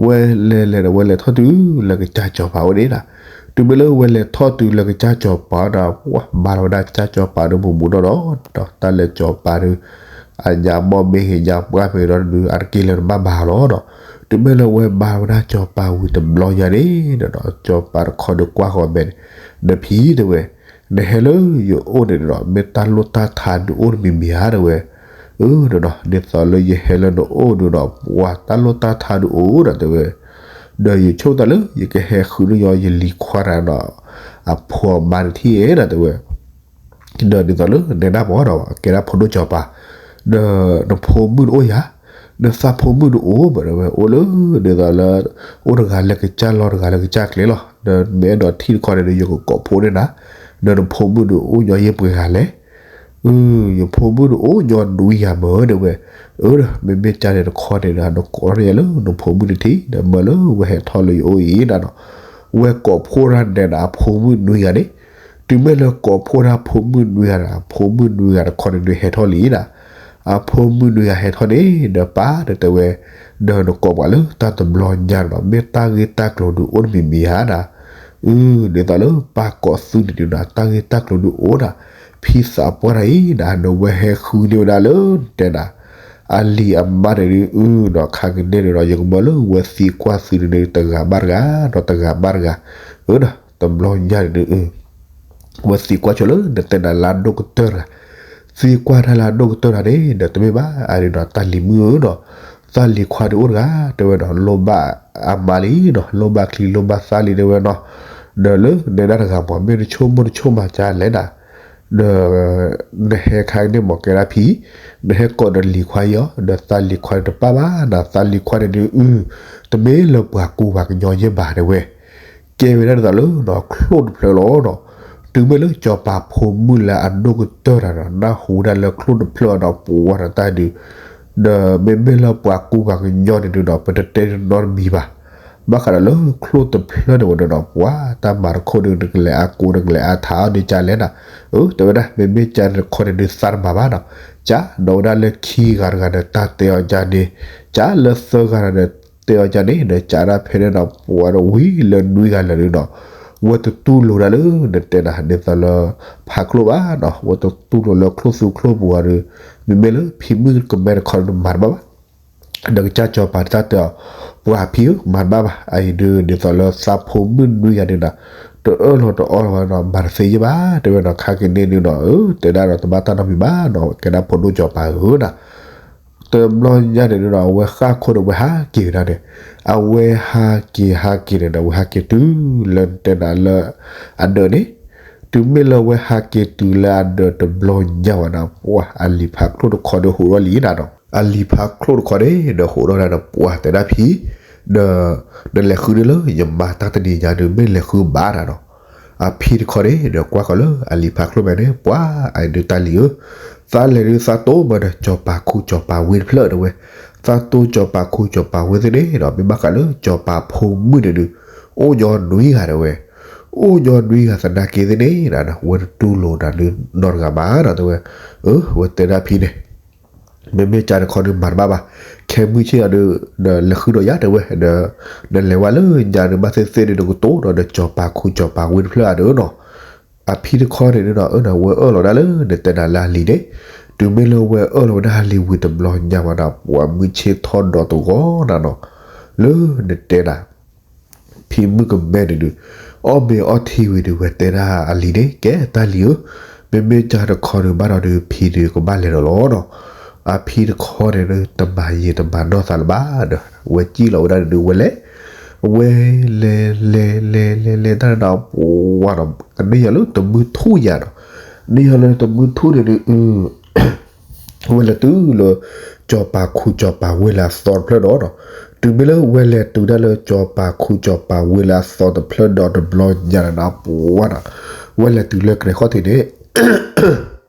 ဝဲလဲၤလဲၤဒီးဝဲလဲၤထီၣ်တုၤလၢကစၢ်စီၤပၤအိၣ်န့ၣ်နီၤ, တုၤမ့ၢ်လၢဝဲလဲၤထီၣ်တုၤလၢကစၢ်စီၤပၤဒီး ပှၤမၤလီၤဝဲဒၣ်ကစၢ်စီၤပၤဒုးမူးမူးနီၢ်နီၢ်ဒီး တၢ်လၢစီၤပၤဒုး အညါဘီၣ်မ့ၢ်ဂ့ၤညါပှၢ်မ့ၢ်ဂ့ၤဒီးဒုး အတက့ၢ်လၢနဘၣ်မၤလီၤနီၤ, တုၤမ့ၢ်လၢဝဲမၤဝဲဒၣ်စီၤပၤဝံၤတဘျီညါန့ၣ်ဒီး စီၤပၤတခီဒုးကွၢ်ဃီၤမဲာ်န့ၣ် ဒီးဖံတဲဝဲ နဟဲလၢယအိၣ်န့ၣ်ဒီး မ့ၢ်တၢ်လိၣ်တၢ်ထးဒုးအိၣ်တမံၤမံၤဧါတဲဝဲ, အၢ ဒီးနီၤ ဒ်သိးလၢယဟဲလၢနအိၣ်ဒုးဒီး ပှၤတၢ်လိၣ်တၢ်ထးဒုးအိၣ်ဒီးတဲဝဲ, ဒီးယဆိကမိၣ်သးလၢ ယကဟဲဃုန့ၢ်ယလံၤခွါတဂၤဒီး အဖိအမါတထံၣ်ဧါဒီးတဲဝဲ ဒီးဒ်သိးလၢနဒၣ်ပှၤဒီး ကဲဒၣ်ဖိဒိၣ်စီၤပၤ, ဒီးနဖိမုၣ်တအိၣ်ဧါ, ဒီးသးဖိမုၣ်တအိၣ်ဘၣ်တဲဝဲ အိၣ်လၢ ဒ်သိးလၢ အိၣ်တဂၤလၢကစၢ်လီၢ်တဂၤလၢကစၢ်ကျဲလီၤ, ဒီးမ့ၢ်အဲၣ်ဒိးထံၣ်တခီန့ၣ်ဒီး ယကကိးဖိန့ၢ်နၤ, ဒီးနဖိမုၣ်ဒုးအိၣ်ညီယဲၢ်ပှဲၤဂၤလဲၣ် အၢ ယဖိမုၣ်ဒုးအိၣ်ညီနွံဂၤမ့ၢ်တဲဝဲ, အၢ မ့မ့ၢ်ကန့ၣ်တခီန့ၣ်ဒီး နကိးန့ၢ်ယၤလၢနဖိမုၣ်တထံၣ် ဒီးမၢလၢဝဲဟဲထီၣ်လၢယအိၣ်အံၤဒၣ်နီၤ, ဝဲကိးဖိတၢ်ဒဲးဒီးအဖိမုၣ်နွံဂၤန့ၣ်, တုၤမ့ၢ်လၢကိးဖိတၢ်ဖိမုၣ်နွံဂၤဒီး အဖိမုၣ်နွံဂၤတခီန့ၣ်ဒုးဟဲထီၣ်လံနီၤ, အဖိမုၣ်နွံဂၤဟဲထီၣ်န့ၣ် ဒီးပၢ်ဒီးတဲဝဲ, ဒီးနကိးပှၤလၢတၢ်တဘျီညါနီၤ မ့ၢ်တၢ်ဂ့ၢ်တၢ်ကျိၤဒုးအိၣ်တမံၤမံၤဧါနီၤ, အၢ ဒ်သိးလၢပၢ်ကိးသုန့ၣ်ဒုးနီၤ တၢ်ဂ့ၢ်တၢ်ကျိၤဒုးအိၣ်နီၤ, ဖံသးပှၢ်တဂၤအံၤနီၤ ဒီးဝဲဟဲဃုန့ၢ်ဝဲဒၣ်လၢတဲဒၣ် အလံၤအမါန့ၣ်ဒုးအၢနီၤ ခါကန့ၣ်ဒုးဒီး ယကမၢလၢဝဲသံကွၢ်သုန့ၣ်ဒုး တဂၤဘၣ်တဂၤ ဒီးတဂၤဘၣ်တဂၤ, အၢ တဘျီညါန့ၣ်ဒုး ဝဲသံကွၢ်ဆိလၢ နတဲနၤလၢအဒိၣ်ကတၢၢ်တဂၤ, သံကွၢ်တၢ်လၢအဒိၣ်ကတၢၢ်တဂၤန့ၣ် ဒီးတမ့ၢ်ဘၣ် အဒုးဒီး တၢ်လံၤမုၣ်ဧၢနီၤ, သးလံၤခွါဒုးအိၣ်တဂၤ တဲဝဲဒီး လိၣ်ဘၣ်အမါလံနီၤ လိၣ်ဘၣ်ချံလိၣ်ဘၣ်သၣ်လံတဲဝဲနီၤ, ဒီးလၢနဲဒၣ်တဂၤမ့ၢ် မ့ၢ်တဆိကမိၣ်တဆိကမးကလဲၣ်နၤ ဒီး နဟဲခါန့ၣ်မ့ၢ်ကဲဒၣ်ဖံ, နဟဲကိးဒီးလံၤခွါအံၤအီၤ ဒီးသးလံၤခွါန့ၣ်တပၣ်ဘၣ်နၤ သးလံၤခွါန့ၣ်ဒုးအု တမ့ၢ်လၢပှၤကူပှၤကညီယဲၢ်ဘၣ်တဲဝဲ, ကဲဝဲဒၣ်ဒ်သိးလၢနီၤ ချိၣ်တဖျၢၣ်လီၤနီၤ, တုၤမ့ၢ်လၢစီၤပၤဖိမုၣ်လၢအဒိၣ်ကတၢၢ်တၢ်ဒီး နၢ်ဟူဒၣ်လၢချိၣ်တဖျၢၣ်ဒီး ပှၤဒီးတၢ်ဒုး ဒီးမ့မ့ၢ်လၢပှၤကူပှၤကညီန့ၣ်ဒုးဒီး ပတတဲနီတမံၤဘၣ်. ဘၣ်ဃးဒီးလၢချိၣ်တဖျၢၣ်န့ၣ်ဝဲဒီး ပှၤတၢ်မၤတခီဒုး နကလဲၤအါကိ နကလဲၤအါထးအီၤဒုး ကလဲၣ်နၤ, အၢ တဲဝဲဒၣ် မ့မ့ၢ်ကန့ၣ်တခီန့ၣ်ဒုး သးတမၤဘၣ်နီၤ, ကဒီးဝဲဒၣ်လၢခံဂၤတဂၤဒီး တၢ်တဲအီၤကန့ၣ်, ကလၢသၢဂၤဒီး တဲအီၤကန့ၣ်ဒီး ကဒၣ်ဖဲန့ၣ်ဒီး ပှၤဒီးဝံၤလၢနွံဂၤလၢာ်ဒုးဒီး ဝဲတတူၢ်လိာ်ဒၣ်လၢ နတဲနၤ ဒ်သိးလၢ ဖးချိၣ်ဘၣ်နီၤ, ဝဲတတူၢ်လိာ်လၢချိၣ်သူချိၣ်ပူၤအီၤဒုး, မ့မ့ၢ်လၢဖံမုၣ်ကမဲတခီဒုး မၤတဘၣ်ဘၣ်. ဒီးကစၢ်စီၤပၤတၢ်တဲအီၤ, ပှၤဖံဧၢ မၤတဘၣ်ဘၣ်, အအံၤဒုး ဒ်သိးလၢသးဖိမုၣ်နွံဂၤဒုးနၤ, တအၢၣ်လီၤတအီလီၤဘၣ်နီၤ, မၤတသ့ယဲၢ်ဘၣ် တဲဝဲနီၤ, ခါကန့ၣ်ဒုးနီၤ, အၢ တဲဒၣ်ဒီးတဘၣ်တၢ်နီတမံၤဘၣ်နီၤ, ကဲဒၣ်ဖိဒိၣ်စီၤပၤဧၢနီၤ တဘျီညါန့ၣ်ဒုးဒီး အဝဲဃၣ်ခိၣ်ဒီး အဝဲဟးက့ၤဝဲဒၣ်န့ၣ်, အဝဲဟးက့ၤဟးက့ၤန့ၣ်ဒီး အဝဲဟးက့ၤတုၤလၢတဲနၤလၢ အဒၢးန့ၣ်, တုၤမ့ၢ်လၢအဝဲဟးက့ၤတုၤလၢအဒၢးတဘျီညါဝဲဒၣ် ပှၤအလံၤဖးချိၣ်တခီဒီးဟူးထီၣ်လံနၤနီၤ, အလံၤဖးချိၣ်တခီန့ၣ်ဒီးဟူးထီၣ်ဒၣ်ဒီး ပှၤတဲဒၣ်ဖံ, ဒီး နလဲၤဃုန့ၣ်လၢယမါတၢ်တနံၤညါဒုး မ့ၢ်လဲၤဃုဘၣ်နၤနီၤ အဖံတခီန့ၣ်ဒီး ကွၢ်ဃီၤလၢအလံၤဖးချိၣ်မဲာ်န့ၣ် ပှၤအံၤဒုးတၢ်လံၤဧၢ, သးလဲၤဒုးသးတိၢ်မးဒီး စီၤပၤခူစီၤပၤဝ့ၢ်တဖျၢၣ်တဲဝဲ, သးတိၢ်စီၤပၤခူစီၤပၤဝ့ၢ်သ့ၣ်န့ၣ်ဒီး မ့ၢ်ဘၣ်ဃးလၢစီၤပၤဖိမုၣ်န့ၣ်ဒုး အိၣ်ညီနွံဂၤတဲဝဲ, အိၣ်ညီနွံဂၤသနာ်က့သ့ၣ်န့ၣ်ဒီး ဝဲတတူၢ်လိာ်နၤဒုးနီတဂၤဘၣ်နီၤတဲဝဲ, အၢ ဝဲတဲဒၣ်ဖံန့ၣ် မ့မ့ၢ်ကန့ၣ်တခီဒုး မၤတဘၣ်ဘၣ်, ခဲမုၢ်ဆ့ၣ်အီၤဒုး နလဲၤဃုဒီးယၤတဲဝဲ, ဒီး နလဲၤဝဲလၢညါဒုး ဘၣ်သ့ၣ်သ့ၣ်ဒုး နကတိၤဒီး ဒီးစီၤပၤခူစီၤပၤဝ့ၢ်တဖျၢၣ်အဒုးနီၤ, အဖံတခီန့ၣ်ဒုးဒီး အၢ ဝဲအၢၣ်လီၤဒၣ်လၢ နတဲနၤလၢအလံၤန့ၣ်, တုၤမ့ၢ်လၢဝဲအၢၣ်လီၤဝဲဒၣ်အလံၤဝံၤတဘျီညါဝဲဒၣ် ပှၤမုၢ်ဆ့ၣ်ထီၣ်ဒီးတဂီၤနၤနီၤ, လၢနတဲနၤ ဖံမုၣ်ကမဲန့ၣ်ဒုး အီၣ်မ့ၤအီထံဝံၤဒုး ဝဲတဲဒၣ်အလံၤန့ၣ် ကဲတၢ်လံၤဧၢ, မ့မ့ၢ်ကန့ၣ်တခီဒုး ဘၣ်ဒီးဒုး ဖံဒုးကဘၣ်လဲၤဒီးလီၤနီၤ, အဖံတခီန့ၣ်ဒုး တမၤယံာ်တမၤနီၢ်သးလၢၤဘၣ်ဒီး ဝဲစံၣ်လီၤဝဲဒၣ်ဒုး ဝဲလဲၤ ဝဲလဲၤလဲၤလဲၤလဲၤလဲၤတၢ်ဒီး ပှၤဒီး ကန့ၢ်ယၤလၢတမုၢ်ထူၣ်ညါဒီး န့ၢ်ယၤလၢတမုၢ်ထူၣ်န့ၣ်ဒုး ဝဲလဲၤတုၤလၢ စီၤပၤခူစီၤပၤဝ့ၢ်လၢအသီတဖျၢၣ်ဒီးနီၤ, တုၤမ့ၢ်လၢဝဲလဲၤတုၤဒၣ်လၢစီၤပၤခူစီၤပၤဝ့ၢ်လၢအသီတဖျၢၣ်ဒီးတဘျီညါန့ၣ်နီၤ ပှၤနီၤ, ဝဲလဲၤတုၤလၢကြဲၤခီၣ်ထံးန့ၣ်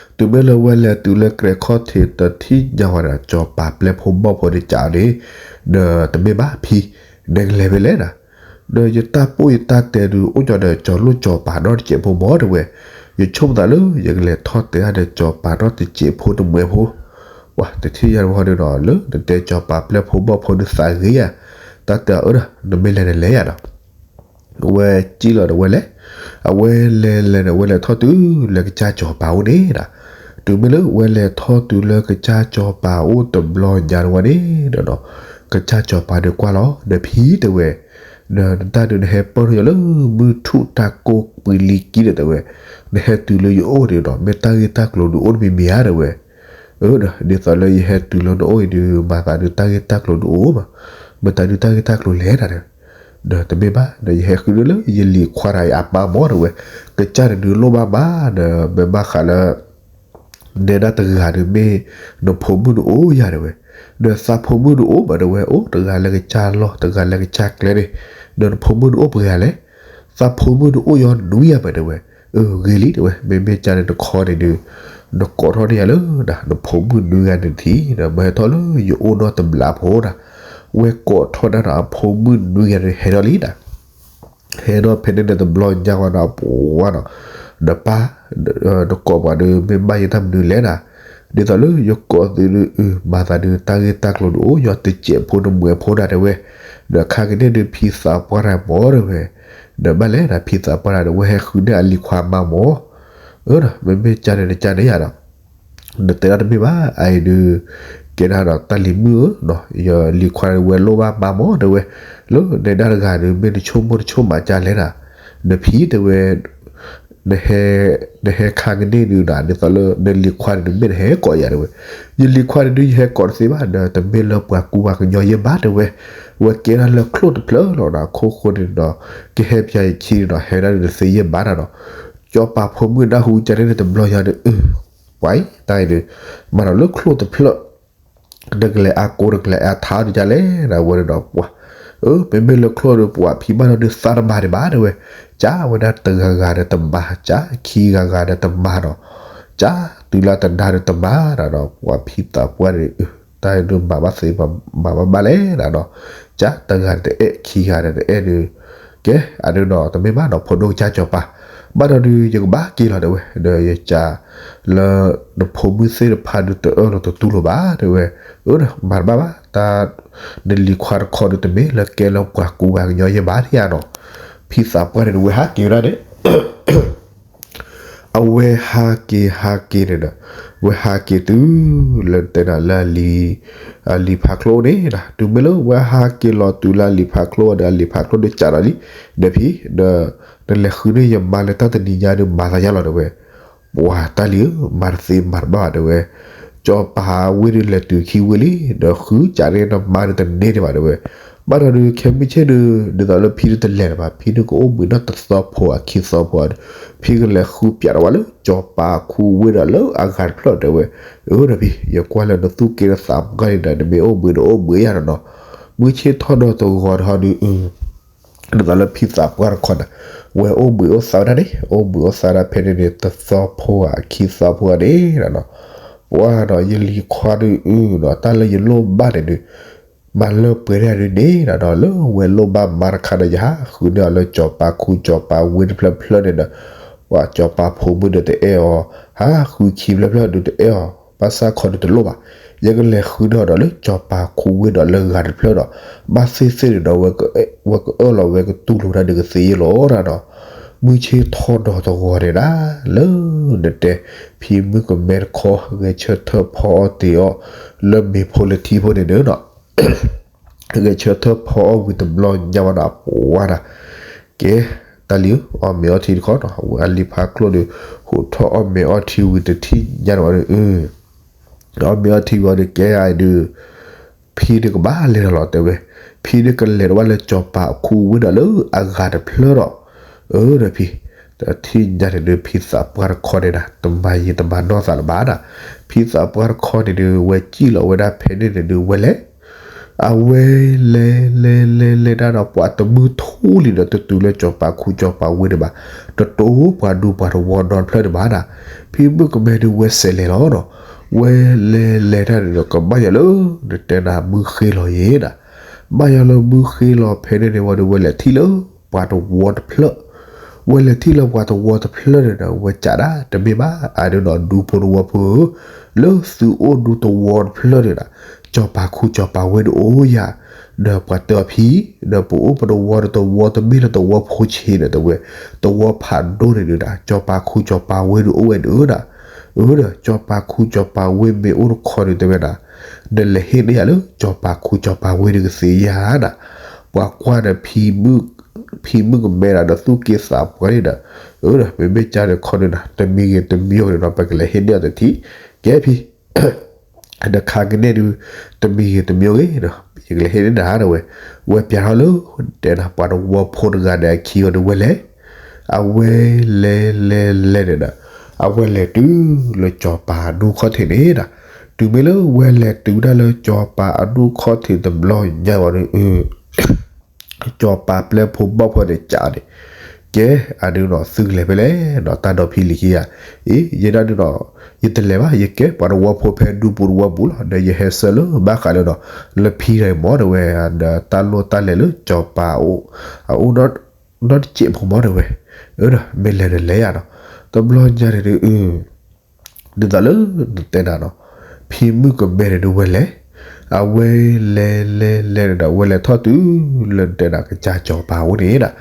တုၤမ့ၢ်လၢဝဲလဲၤတုၤလၢကြဲၤခီၣ်ထံးတထံၣ်ညါဝဲဒီး စီၤပၤပျဲၢ်ဖိဘီၣ်ဖိန့ၣ်ကးန့ၣ်, ဒီးတမ့ၢ်ဘၣ်ဖံ, နကလဲၤဖဲလဲၣ်နီၤ, ဒီးယတၢ်ပိၢ်ယတၢ်တဲဒုး အိၣ်ကၠီဒီးစီၤလိၣ်စီၤပၤနီတစဲးဖိမၢ်တဲဝဲ, ယဆိကမိၣ်သးလၢ ယကလဲၤထီၣ်တဲဒၣ်ဒီးစီၤပၤနီတစဲးဖိတမှဲးဖိ, ပှၤတထံၣ်ညါတဝီဒုးနီၤ လၢနတဲစီၤပၤပျဲၢ်ဖိဘီၣ်ဖိဒုးသးဂ့ၤယၤ, တၢ်တဲအီၤအၢဒီး နမ့ၢ်လဲၤနလဲၤယၤဒီး ဝဲစံၣ်လီၤဒီးဝဲလဲၤ, အဝဲလဲၤလဲၤဒီးဝဲလဲၤထီၣ်တုၤလၢကစၢ်စီၤပၤအိၣ်န့ၣ်ဒီး, တုၤမ့ၢ်လၢဝဲလဲၤထီၣ်တုၤလၢကစၢ်စီၤပၤအိၣ်တဘျီညါတဝီန့ၣ်ဒီးနီၤ, ကစၢ်စီၤပၤဒုးကွၢ်လီၤ ဒီးဖံတဲဝဲ, ဒီးနတၢ်ဒုးနဟဲပၢၢ်ထီၣ်ယၤလၢမုၢ်ထူၣ်တၢ်ကိၢ်ပှံၤလံကံဒီးတဲဝဲ, နဟဲတုၤလၢယအိၣ်န့ၣ်ဒီး မ့ၢ်တၢ်ဂ့ၢ်တၢ်ကျိၤဒုးအိၣ်တမံၤမံၤဧါတဲဝဲ အၢ ဒီး ဒ်သိးလၢယဟဲတုၤလၢနအိၣ်အံၤဒုး မၤသးဒုးတၢ်ဂ့ၢ်တၢ်ကျိၤဒုးအိၣ်မး, မ့ၢ်တၢ်ဒုးတၢ်ဂ့ၢ်တၢ်ကျိၤလဲၣ်နၤဒီး, ဒီးတမ့ၢ်ဘၣ် ဒီးယဟဲဃုဒုလၢယလံၤခွါတဂၤအံၤအမါမၢ်တဲဝဲ, ကစၢ်န့ၣ်ဒုးလိၣ်ဘၣ်မးဒီး မ့ၢ်ဘၣ်ဃးလၢ နဲဒၣ်တဂၤဒုးမ့ၢ် နဖိမုၣ်ဒုးအိၣ်ယၤတဲဝဲ, ဒီးသးဖိမုၣ်ဒုးအိၣ်မးတဲဝဲ, အိၣ်တဂၤလၢကစၢ်လီၢ် တဂၤလၢကစၢ်ကျဲန့ၣ်, ဒီးနဖိမုၣ်ဒုးအိၣ်ပှဲၤဂၤလဲၣ်, သးဖိမုၣ်ဒုးအိၣ်ယီၤနွံဂၤမးတဲဝဲ, အၢ ဂ့ၤလံတဲဝဲ, မ့မ့ၢ်ကန့ၣ်တခီန့ၣ်ဒုး နကိးထီၣ်န့ၢ်ယၤလၢ နဖိမုၣ်နွံဂၤန့ၣ်တထံၣ် ဒီးမ့ၢ်ဟဲထီၣ်လၢယအိၣ်နီၢ်တဘျီဖိဒီး, ဝဲကိးထီၣ်ဒၣ်ဒီးအဖိမုၣ်နွံဂၤန့ၣ်ဟဲထီၣ်လံဒီး ဟဲထီၣ်ဖဲန့ၣ်န့ၣ်တဘျီညါဝဲဒီးပှၤနီၤ, ဒီးပၢ် နကိးပှၤဒုးမ့ၢ်ဘၣ်ယတၢ်မနုၤလဲၣ်နၤ, ဒ်သိးလၢယကိးသုဒုး အု မၤသးဒုးတၢ်ဂ့ၢ်တၢ်ကျိၤဒုးအိၣ်ယီၤတစဲးဖိတမှဲးဖိဒၣ်တဲဝဲ, ဒီးခါကန့ၣ်ဒုးဖံသးပှၢ်တဂၤမၢ်တဲဝဲ, ဒီးဘၣ်လဲၣ်ဒီးဖံသးပှၢ်တဂၤဒီး ဝဲဟဲဃုန့ၢ်အလံၤခွါမါမၢ်, အၢ ဒီးမ့မ့ၢ်ကန့ၣ်တကန့ၣ်ယၤဒီး နတဲဒၣ်တမ့ၢ်ဘၣ် အအံၤဒုး ကဲဒၣ်ဒီးတၢ်လံၤမုၣ်ဧၢ, ယလံၤခွါဝဲလိၣ်ဘၣ်မါမၢ်တဲဝဲ, လၢနဲဒၣ်တဂၤဒုး မ့ၢ်နဆိကမိၣ်တဆိကမိၣ်မးကလဲၣ်နၤ, နဖံတဲဝဲ, နဟဲ နဟဲခါကန့ၣ်ဒုးနၤ ဒ်သိးလၢနလံၤခွါန့ၣ်ဒုး မ့ၢ်နဟဲကိးယၤတဲဝဲ, ယလံၤခွါန့ၣ်ဒုး ယဟဲကိးတသ့ဘၣ်ဒီး တမ့ၢ်လၢပှၤကူပှၤကညီယဲၢ်ဘၣ်တဲဝဲ, ဝဲကဲဒၣ်လၢချိၣ်တဖျၢၣ်လီၤဒီး အခိၣ်ဃိန့ၣ်ဒီး ကဟဲပၠးယခံန့ၣ်ဒီး ဟဲဒၣ်ဒုးတသ့ယဲၢ်ဘၣ်နၤဒီး စီၤပၤဖိမုၣ်နၢ်ဟူကန့ၣ်တဘျီညါဒီး အု ပှၤအံၤတၢ်အံၤဒုး မၤဒီးလၢချိၣ်တဖျၢၣ် နကလဲၤအါကိ နကလဲၤအါထးအီၤဒုးကလဲၣ်နၤဝဲဒီးပှၤ, မ့မ့ၢ်လၢချိၣ်ဒီး ပှၤဖံးဘၣ်ဒီးဒုးသးတမၤဒံးဘၣ် တဲဝဲ, ကၠါဝဲဒၣ်တဂၤဂၤဒီးတမၤ, ကၠါခံဂၤဂၤဒီးတမၤနီၤ, ကၠါတုၤလၢတဒါဒီးတမၤနီၤ, ပှၤဖံးသးပှၢ်န့ၣ် တၢ်ဒုးမၤဘၣ်သ့ မၤဘၣ်ဘၣ်လဲၣ်နီၤ, ကၠါတဂၤတအဲၣ်ခံဂၤဒီးတအဲၣ်ဒုး, ကဲ အဒုးနီၤ တမ့ၢ်ဘၣ်နီၤ ဖိဒိၣ်ကစၢ်စီၤပၤ, ဘၣ်ဒီးဒုး ယကဘၣ်က့ၤလီၤ တဲဝဲ, ဒီးယကး လၢနဖိမုၣ်သ့ၣ်တဖၣ်ဒုးတအၢၣ်လီၤတတူၢ်လိာ်ဘၣ် တဲဝဲ, အၢ မၤတဘၣ်ဘၣ်, တၢ် နလံၤခွါတခီဒုးတမ့ၢ်လၢကဲလၢပှၤကူပှၤကညီယဲၢ်ဘၣ် တဲယၤနီၤ, ဖံးသးပှၢ်န့ၣ်ဒုး ဝဲဟးက့ၤဝဲဒၣ်န့ၣ် အဝဲဟးက့ၤဟးက့ၤန့ၣ်ဒီး, ဝဲဟးက့ၤတုၤလၢတဲနၤလၢအလံၤ, အလံၤဖးချိၣ်န့ၣ်ဒီး, တုၤမ့ၢ်လၢဝဲဟးက့ၤလီၤတုၤလၢအလံၤဖးချိၣ်ဒီး အလံၤဖးချိၣ်ဒီးကးဒီးလံ, ဒီးဖံ, ဒီး, နလဲၤဃုန့ၢ်ယမါလၢတၢ်တနံၤညါဒုးမၤသးယါလီၤ တဲဝဲ, ပှၤတၢ်လံၤဧၢ မၤတသ့မၤတဘၣ်ဘၣ် တဲဝဲ, စီၤပၤဝ့ၢ်ဒုးလဲၤတုၤခံဝ့ၢ်လံ, ဒီးဃုကးန့ၢ်နမါဒုးတန့ၢ်ဒံးဘၣ် တဲဝဲ, ဘၣ်ဒီးဒုး ခဲမုၢ်ဆ့ၣ်ဒုး ဒ်သိးလၢဖံဒုးတလဲၤလၢၤဘၣ် ဖံဒုးကအိၣ်ဘှံးဒီးတသီဖိအခံသီဖိဒီး, ဖံကလဲၤဃုပၠးဒီးဝဲလၢစီၤပၤခူဝ့ၢ်ဒီးလၢအဂၤတဖျၢၣ် တဲဝဲ, အၢ ဒီးဖံ ယကွၢ်လၢနသူၣ်က့နသးပှၢ်န့ၣ်ဒီး နမ့ၢ်အိၣ်ဘှံးနအိၣ်ဘှံးယါနီၤနီၤ, မုၢ်ဆ့ၣ်ထီၣ်ဒီးတဂီၤဒီးဒုး ဒ်သိးလၢဖံသးပှၢ်တခီန့ၣ်, ဝဲအိၣ်ဘှံးအိၣ်သါဝဲဒၣ်န့ၣ် အိၣ်ဘှံးအိၣ်သါဒၣ်ဖဲန့ၣ်န့ၣ် တသီဖိဧါခံသီဖိဧါန့ၣ်နီၤ, ပှၤနီၤ ယလံၤခွါဒုးအုနီၤ တၢ်လၢယလိၣ်ဘၣ်န့ၣ်ဒုး မၤလၢပှဲၤဒၣ်ဒုးန့ၣ်နီၤ လၢဝဲလိၣ်ဘၣ်မါတခါဒီး ယဟးဃုန့ၢ်အီၤလၢစီၤပၤခူစီၤပၤဝ့ၢ်တဖျၢၣ်ဖျၢၣ်န့ၣ်ဒီး ပှၤစီၤပၤဖိမုၣ်ဒီးတအဲၣ်အီၤ, ဟးဃုခံဖျၢၣ်ဖျၢၣ်ဒုးတအဲၣ်အီၤ, ဘၣ်ဆၣ်ခီဒုးတလိၣ်ဘၣ်, ယကလဲၤဃုန့ၢ်အီၤဒီးလၢစီၤပၤခူဝ့ၢ်ဒီးလၢဂၤတဖျၢၣ်ဒီး ဘၣ်သ့ၣ်သ့ၣ်န့ၣ်ဒီး ဝဲကအၢၣ်လီၤဝဲကတူၢ်လိာ်တၢ်ဒုးကသ့ယဲၢ်လီၤနီၤ, မုၢ်ဆ့ၣ်ထီၣ်ဒီးတဂီၤန့ၣ်ဒၣ် လၢနတဲ ဖံမုၣ်ကမဲတခီ ဂဲၤဆၢထၢၣ်ဖီအီၣ်တ့ၤအီၣ် လၢမ့ၤဖိလၢထံဖိန့ၣ်ဒီးနီၤ ဂဲၤဆၢထၢၣ်ဖီအီၣ်ဝံၤတဘျီညါဝဲဒီး ပှၤနီၤ, ကဲ, တၢ်လံၤဧၢ အီၣ်မ့ၤအီထံတခီနီၤ အလံၤဖးကျိၣ်ဒီး ဟိးထီၣ်အီၣ်မ့ၤအီထံဝံၤတထံၣ်ညါန့ၣ်ဝဲဒီး အီၣ်မ့ၤအီထံဝံၤဒီး ကဲအံၤဒုး ဖံဒုးကဘၣ်လဲၤဒီးလီၤ တဲဝဲ, ဖံဒုးကလဲၤဒီးဘၣ်လၢစီၤပၤခူဝ့ၢ်ဒီးလၢအဂၤတဖျၢၣ်ဒီး, အၢ ဒီးဖံ တထံၣ်ညါန့ၣ်ဒုး ဖံသးပှၢ်တခီန့ၣ်ဒီး တမၤယံာ်တမၤနီၢ်သးလၢၤဘၣ်နီၤ, ဖံသးပှၢ်တခီန့ၣ်ဒုး ဝဲစံၣ်လီၤဝဲဒၣ်ဖဲန့ၣ်န့ၣ်ဒုး ဝဲလဲၤ အဝဲလဲၤလဲၤလဲၤလဲၤတၢ်ဒီး ပှၤတမုၢ်ထူၣ်လံဒီး တတုၤလၢစီၤပၤခူစီၤပၤဝ့ၢ်ဒံးဘၣ်, တတိၤပှၤဒူပှၤတဝီနီတဖျၢၣ်ဒံးဘၣ်နီၤ, ဖံမုၣ်ကမဲဒုးဝဲစဲးလဲၤလီၤနီၤ, ဝဲလဲၤလဲၤတၢ်န့ၣ်ဒီး ကဘၣ်ယၤလၢ နတဲနၤမုၢ်ဃ့လီၤယဲနီၤ, ဘၣ်ယၤလၢမုၢ်ဃ့လီၤဖဲန့ၣ်န့ၣ်ဝံၤဒီး ဝဲလဲၤထံၣ်လၢပှၤတဝီတဖျၢၣ် ဝဲလဲၤထံၣ်လၢပှၤတဝီတဖျၢၣ်န့ၣ်ဒီး ဝဲကးဒၣ် တမ့ၢ်ဘၣ် အဒုးနီၤ ဒူဖိတဝီဖိဧၢ, လၢသုအိၣ်ဒူတဝီတဖျၢၣ်န့ၣ်ဒီး စီၤပၤခူစီၤပၤဝ့ၢ်ဒုးအိၣ်ယၤ, ဒီးပှၤတဲအီၤဖံ, ဒီးပအိၣ်ပတဝီဒီးတဝီတမ့ၢ်လၢတဝီဖိဆ့းန့ၣ် တဲဝဲ, တဝီဖးဒိၣ်န့ၣ်ဒုးဒီး စီၤပၤခူစီၤပၤဝ့ၢ်ဒုးအိၣ်ဝဲဒုးဒီး, အၢ ဒီးစီၤပၤခူစီၤပၤဝ့ၢ်မ့ၢ်အိၣ်တခီန့ၣ်တဲဝဲဒၣ်, နလဲၤဟ့ၣ်န့ၢ်ယၤလၢစီၤပၤခူစီၤပၤဝ့ၢ်ဒုးကသ့ယၤနီၤ, ပှၤကွၢ်ဒီး ဖံမုၣ်ကမဲဒီး သူၣ်က့သးပှၢ်န့ၣ်ဒီး, အၢ ဒီးမ့မ့ၢ်ကါန့ၣ်ခီန့ၣ်ဒီး တမံၤဂ့ၤတမံၤဂ့ၤဒီး ပကလဲၤဟ့ၣ်န့ၢ်အီၤတထံၣ်, ကဲဖံ နခါကန့ၣ်ဒုး တမံၤဂ့ၤတမံၤဂ့ၤဒီး ယကလဲၤဟ့ၣ်န့ၢ်နၤတဲဝဲ, ဝဲပျးထီၣ်လၢ တဲနၤ ပှၤတဝီဖိတဂၤန့ၣ်အခံဂီၤဒုးဝဲလဲၤ, အဝဲလဲၤလဲၤလဲၤန့ၣ်ဒီး အဝဲလဲၤတုၤလၢစီၤပၤအဒူၣ်ခီၣ်ထံးန့ၣ်ဒီး, တုၤမ့ၢ်လၢဝဲလဲၤတုၤဒၣ်လၢစီၤပၤအဒူၣ်ခီၣ်ထံးတဘျီညါဝံၤဒီး စီၤပၤပျဲၢ်ဖိဘီၣ်ဖိန့ၣ်ကးန့ၣ်, ကဲ အဒုးနီၤ သုကလဲၤဖဲလဲၣ်နီၤ တၢ်ဒီဖံလံၤခံဂၤ, အံၤ ယဲဒၣ်ဒုးနီၤ ယတလဲၤဘၣ် ယကဲပှၤတဝီဖိဖဲဒူပူၤတဝီပူၤလီၤ ဒီးယဟဲဆၢလၢဘၣ်ဃးလၢနီၤ လၢဖံဒီးအံၤမ့ၢ်တဲဝဲ, ဒီးတၢ်လိၣ်တၢ်လဲၤလၢစီၤပၤအအိၣ် အအိၣ်နီတစဲးဖိမ့ၢ်တဲဝဲ, အၢ ဒီးမ့ၢ်လဲၤဒီးလဲၤယၤနီၤ တဘျီညါန့ၣ်ဒုး ဒ်သိးလၢနတဲနၤနီၤ, ဖံမုၣ်ကမဲန့ၣ်ဒုးဝဲလဲၤ, အဝဲလဲၤလဲၤလဲၤန့ၣ်ဒီး ဝဲလဲၤထီၣ်တုၤလၢနတဲနၤ ကစၢ်စီၤပၤအအိၣ်န့ၣ်ဒီး,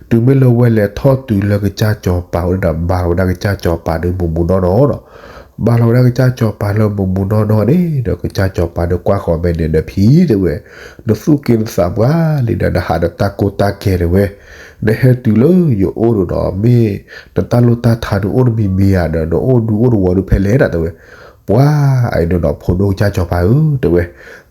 တုၤမ့ၢ်လၢဝဲလဲၤထီၣ်တုၤလၢကစၢ်စီၤပၤအအိၣ်န့ၣ်ဒီး ဘါလီၤဝဲဒၣ်ကစၢ်စီၤပၤဒီးမူးမူးနီၢ်နီၢ်နီၤ, ဘါလီၤဝဲဒၣ်ကစၢ်စီၤပၤလၢမူးမူးနီၢ်နီၢ်န့ၣ်ဒီး ကစၢ်စီၤပၤဒီးကွၢ်ဃီၤမဲာ်န့ၣ်ဒီး ဖံတဲဝဲ, နသူၣ်က့နသးပှၢ်လံဒီး နဟးဒီးတၢ်ကိၢ်တၢ်ဂီၤတဲဝဲ နဟဲတုၤလၢယအိၣ်ဒီးနီၤ မ့ၢ်နတၢ်လိၣ်တၢ်ထါဒုးအိၣ်တမံၤမံၤဧါဒီး နအိၣ်ဒူအိၣ်တဝီဒုးဖဲလဲၣ်ဒၣ်တဲဝဲ, ပှၤအံၤဒုးနီၤ ဖိဒိၣ်ကစၢ်စီၤပၤဧၢ တဲဝဲ,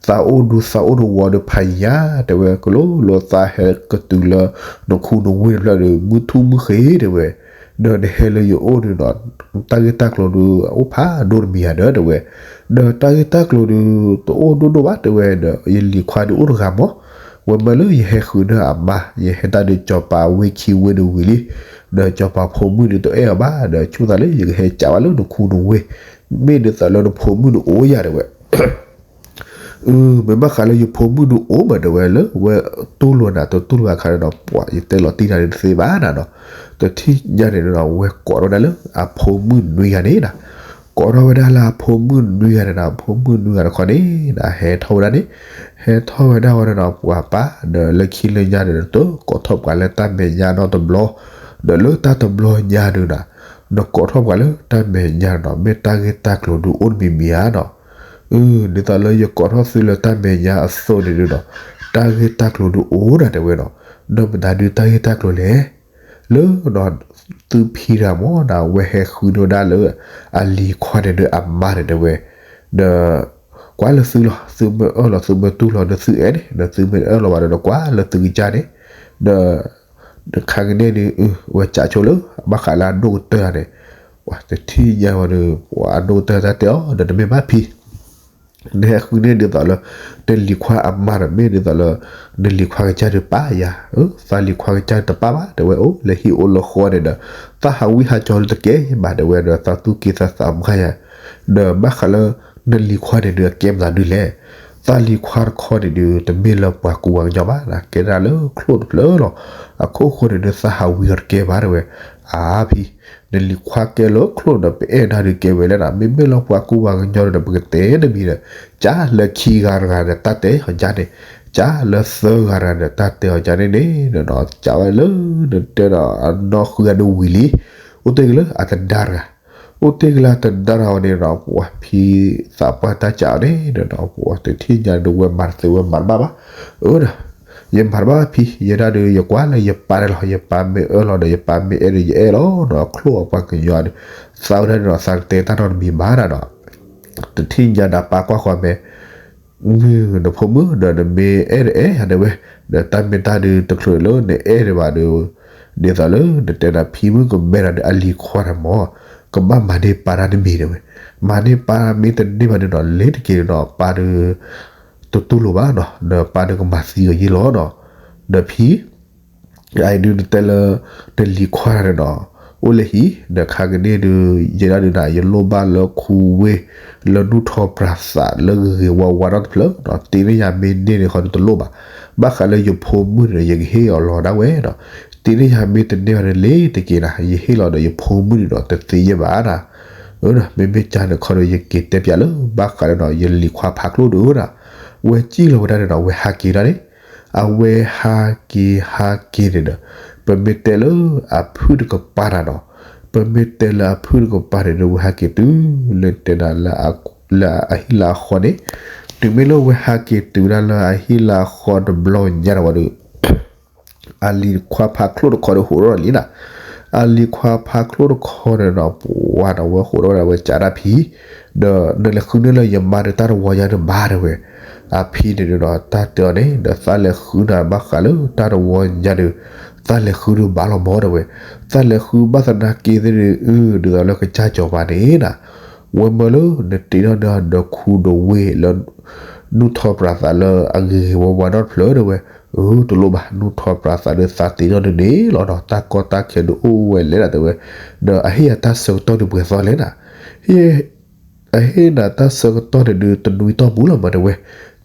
သးအိၣ်ဒူသးအိၣ်တဝီဒုးဖးယံၤဧါ တဲဝဲ ကလိလိသးဟဲကတုၤလၢ နခူနဝ့ၢ်တဖျၢၣ်ဒီး မုၢ်ထူၣ်မုၢ်ဃ့တဲဝဲ, ဒီးနဟဲလၢယအိၣ်ဒုးနီၤ တၢ်ဂ့ၢ်တၢ်ကျိၤဒုး အိၣ်ဖးဒိၣ်တမံၤဧါဒီးတဲဝဲ, ဒီးတၢ်ဂ့ၢ်တၢ်ကျိၤဒုး တအိၣ်ဒိၣ်ဒိၣ်ဘၣ်တဲဝဲဒီး ယလံၤခွါဒုးအိၣ်တဂၤမး, ဝဲမၢလၢယဟဲဃုန့ၢ်အမါ, ယဟဲတၢ်ဒုးစီၤပၤဝ့ၢ်ခံဝ့ၢ်ဒီးဝံၤလံ, ဒီးစီၤပၤဖိမုၣ်ဒုးတအဲၣ်အီၤဘၣ်, ဒီးဆိသးလၢယကဟဲကးဝဲလၢနခူနဝ့ၢ်, မ့ၢ်ဒ်သိးလၢနဖိမုၣ်ဒုးအိၣ်ယၤတဲဝဲ အမ့ၢ်ဘၣ်ဃးလၢယဖိမုၣ်ဒုးအိၣ်မးတဲဝဲလၢ ဝဲတူၢ်လိာ်နၤတတူၢ်လိာ်ဘၣ်အခါန့ၣ်ဒီး ပှၤယတဲလီၤတံၢ်နၤဒုးတသ့ဘၣ်နၤနီၤ, တထံၣ်ညါန့ၣ်ဒီး ဝဲကိးထီၣ်ဝဲဒၣ်လၢအဖိမုၣ်နွံဂၤန့ၣ်နၤ, ကိးထီၣ်ဝဲဒၣ်လၢအဖိမုၣ်နွံဂၤန့ၣ်နၤ, အဖိမုၣ်နွံဂၤတခီန့ၣ်နၤ ဟဲထီၣ်ဝဲဒၣ်န့ၣ်, ဟဲထီၣ်ဝဲဒၣ်ဝဲန့ၣ်ဒီး ပှၤပၢ်ဒီးလၢခံလၢညါန့ၣ်ဒီး တကိးထီၣ်ပှၤလၢတၢ်မဲာ်ညါနီတဘျီ, ဒီးလၢတၢ်တဘျီညါဒုးနၤ, နကိးထီၣ်ပှၤလၢတၢ်မဲာ်ညါနီၤ မ့ၢ်တၢ်ဂ့ၢ်တၢ်ကျိၤဒုးအိၣ်တမံၤမံၤဧါနီၤ အၢ ဒ်သိးလၢယကိးထီၣ်သုလၢတၢ်မဲာ်ညါအသိးန့ၣ်ဒုးဒီး တၢ်ဂ့ၢ်တၢ်ကျိၤဒုးအိၣ်ဒၣ်တဲဝဲနီၤ, ဒီးမတၤဒုးတၢ်ဂ့ၢ်တၢ်ကျိၤလဲၣ်, လၢနီၤ သုဖံတဂၤမ့ၢ်နီၤ အဝဲဟဲဃုန့ၢ်ဝဲဒၣ်လၢ အလံၤခွါန့ၣ်ဒုးအမါန့ၣ်တဲဝဲ, ဒီး ကွၢ်လၢသုလီၤ သုမ့ၢ်အၢၣ်လီၤ သုမ့ၢ်တူၢ်လိာ်ဒီးသုအဲၣ်န့ၣ် ဒီးသုမ့ၢ်အၢၣ်လီၤဘၣ်ဒီး ကွၢ်လၢသုကစၢ်န့ၣ်, ဒီး တခါကန့ၣ်ဒုး ဝဲကးဆိလၢ ဘၣ်ဃးလၢအဒိၣ်ကတၢၢ်တဂၤန့ၣ်, ပှၤတထံၣ်ညါဝဲဒီး ပှၤအဒိၣ်ကတၢၢ်တၢ်တဲအီၤဒီး တမ့ၢ်ဘၣ်ဖံ, နဟဲဃုန့ၢ်ဒ်သိးလၢ နလံၤခွါအမါဒီး မ့ၢ်ဒ်သိးလၢ နလံၤခွါကစၢ်ဒုးပာ်ယၤ, သးလံၤခွါကစၢ်ဒုးတပာ်ဘၣ် တဲဝဲ အိၣ်လၢဟံၣ်အိၣ်လၢဃီန့ၣ်ဒီး သးဟးဝံဟးကၠီလၢတကဲဘၣ် တဲဝဲဒီး သးသူၣ်က့သးသးမါယၤ, ဒီးဘၣ်ဃးလၢ နလံၤခွါန့ၣ်ဒုးအကဲမနုၤဒုးလဲၣ်, သးလံၤခွါတခီန့ၣ်ဒုး တမ့ၢ်လၢပှၤကူပှၤကညီဘၣ် ကဲဒၣ်လၢချိၣ်တဖျၢၣ်လီၤ, အခိၣ်ဃိန့ၣ်ဒုး သးဟးဝံအီၤတကဲဘၣ် တဲဝဲ, အါဖံ, နလံၤခွါကဲလၢချိၣ်ဒီး ပအဲၣ်နၤဒုးကဲဝဲလဲၣ်နီၤ မ့မ့ၢ်လၢပှၤကူပှၤကညီဒီး ပကတဲတမံၤဒီး ကးလၢခံဂၤတဂၤဒီး တၢ်တဲအီၤကန့ၣ်, ကးလၢသၢဂၤတဂၤဒီး တၢ်တဲအီၤကန့ၣ်န့ၣ်ဒီး ကးဝဲလၢ နတဲဒီးအနီၢ်ဃုဂၤဒုးဝံၤလံ, အိၣ်တ့ၢ်က့ၤလၢအတဒါတဂၤ အိၣ်တ့ၢ်က့ၤလၢအတဒါတဂၤဝဲန့ၣ်ဒီး ပှၤဖံသးပှၢ်တၢ်ကးအီၤန့ၣ်ဒီး ပှၤတထံၣ်ညါဒီး ဝဲမၤတသ့ဝဲမၤတဘၣ်ဘၣ်, အၢဒီး ယမၤတဘၣ်ဖံ ယဲဒၣ်ဒီး ယကွၢ်လၢယပၢ်န့ၣ်လီၤ ယပၢ်မ့ၢ်အၢၣ်လီၤဒီး ယပၢ်မ့ၢ်အဲၣ်ဒီးယအဲၣ်လီၤနီၤ ချိၣ်အပှၤကညီဒီး သးဝဲဒၣ်န့ၣ်ဒီး သးတတဲတၢ်နီတမံၤဘၣ်ဒီး တထံၣ်ညါဒီးပၢ်ကွၢ်ဃီမဲာ် မုၢ်နဖိမုၣ်ဒီးနမ့ၢ်အဲၣ်ဒီးအဲၣ်ယၤတဲဝဲ, ဒီးတၢ်မ့ၢ်တၢ်ဒုးတချုးလၢနအဲၣ်ဒံးဘၣ်ဒီး, ဒ်သိးလၢနတဲနၤဖံမုၣ်ကမဲနၤဒီးအလံၤခွါန့ၣ်မ့ၢ်, ကဘၣ်မၤန့ၢ်ပၢ်တၢ်တမံၤတဲဝဲ, မၤန့ၢ်ပၢ်မ့ၢ်တန့ၢ်ဘၣ်ဒီးနီၤ လ့ၤတက့ၤဒီးနီၤ ပၢ်ဒီး တတူၢ်လိာ်ဘၣ်နီၤ ဒီးပၢ်ဒီးကမၤသံအီၤယ့ၢ်လီၤနီၤ, ဒီးဖံ အအံၤဒုးနတဲလၢ နလံၤခွါတဂၤန့ၣ်နီၤ, အိၣ်လၢဟံၣ် ဒီးခါကန့ၣ်ဒုး ယဲဒၣ်ဒုးနၤ ယလိၣ်ဘၣ်လၢခူဝ့ၢ် လၢနူၢ်ထီၣ်ပြၤသးလၢဂ့ၤဂ့ၤဝါဝါနီတဖျၢၣ်နီၤ, တ့န့ၢ်ယၤမ့ၢ်န့ၢ်န့ၣ်ဃီဒုးတလိၣ်ဘၣ်, ဘၣ်ဃးလၢယဖိမုၣ်န့ၣ်ဒီး ယကဟ့ၣ်အီၤလီၤဒၣ်ဝဲနီၤ, တ့န့ၢ်ယၤမ့ၢ်တန့ၢ်ဘၣ်န့ၣ်လ့ၤတက့ၤနၤ ယဟ့ၣ်လီၤဒီးယဖိမုၣ်န့ၣ်ဒီး တသ့ယဲၢ်ဘၣ်နၤ, အၢ မ့မ့ၢ်ကန့ၣ်ခီဒီး ယက့ၤတဲပၠးလၢ ဘၣ်ဃးဒီးနီၤ ယလံၤခွါဖးကျိၣ်ဒုးနၤ, ဝဲစံၣ်လီၤဝဲဒၣ်န့ၣ်နီၤ ဝဲဟးက့ၤဒၣ်န့ၣ် အဝဲဟးက့ၤဟးက့ၤန့ၣ်ဒီး ပမ့ၢ်တဲလၢအဖုၣ်တကပၤနၤနီၤ, ပမ့ၢ်တဲလၢအဖုၣ်တကပၤန့ၣ်ဒီး ဝဲဟးက့ၤတုၤလၢတဲနၤ လၢအဟံၣ်လၢအဃီန့ၣ်, တုၤမ့ၢ်လၢဝဲဟးက့ၤတုၤဝဲဒၣ်လၢအဟံၣ်လၢအဃီတဘျီညါဒီးဝဲဒီး အလံၤခွါဖးကျိၣ်တခီဒီးဟးထီၣ်လံနၤ, အလံၤခွါဖးကျိၣ်တခီန့ၣ်ဒီး ပှၤဒီးဝဲဟးထီၣ်ဝဲဒၣ်ဝဲကးဒၣ်ဖံ, ဒီးနလဲၤဃုန့ၢ်လၢယမါဒီးတၢ်တဝီညါဒုးဘၣ်တဲဝဲ, အဖံန့ၣ်ဒီး တၢ်တဲအီၤန့ၣ် ဒီးသးလဲၤဃုနၤဘၣ်ဃးလၢတၢ်တဝီညါဒီး သးလဲၤဃုဒုးဘၣ်လီၤမ့ၢ်တဲဝဲ, သးလဲၤဃုဘၣ်သနာ်က့သ့ၣ်ဒုး အၢ ဒ်သိးလၢကစၢ်စီၤပၤန့ၣ်နၤ ဝဲမၢလၢနတ့ထီၣ်န့ၢ်ဒီးခူဒီးဝ့ၢ်လၢ နူၢ်ထီၣ်ပြၤသးလၢအဂ့ၤဂ့ၤဝါဝါနီတဖျၢၣ်တဲဝဲ, အၢ တလိၣ်ဘၣ် နူၢ်ထီၣ်ပြၤသးဒီးသးတ့ထီၣ်ဒုးန့ၣ်လီၤနီၤ တၢ်ကီတၢ်ခဲဒုးအိၣ်ဝဲလဲၣ်ဒၣ်တဲဝဲ, ဒီးအဟ့ၣ်ယၤတၢ်ဆၢကတီၢ်ဒုးပှဲၤသီလဲၣ်နၤ, ဟ့ၣ် အဟ့ၣ်နၤတၢ်ဆၢကတီၢ်န့ၣ်ဒုး တနွံတီၢ်ပူၤလီၤမ့ၢ်တဲဝဲ,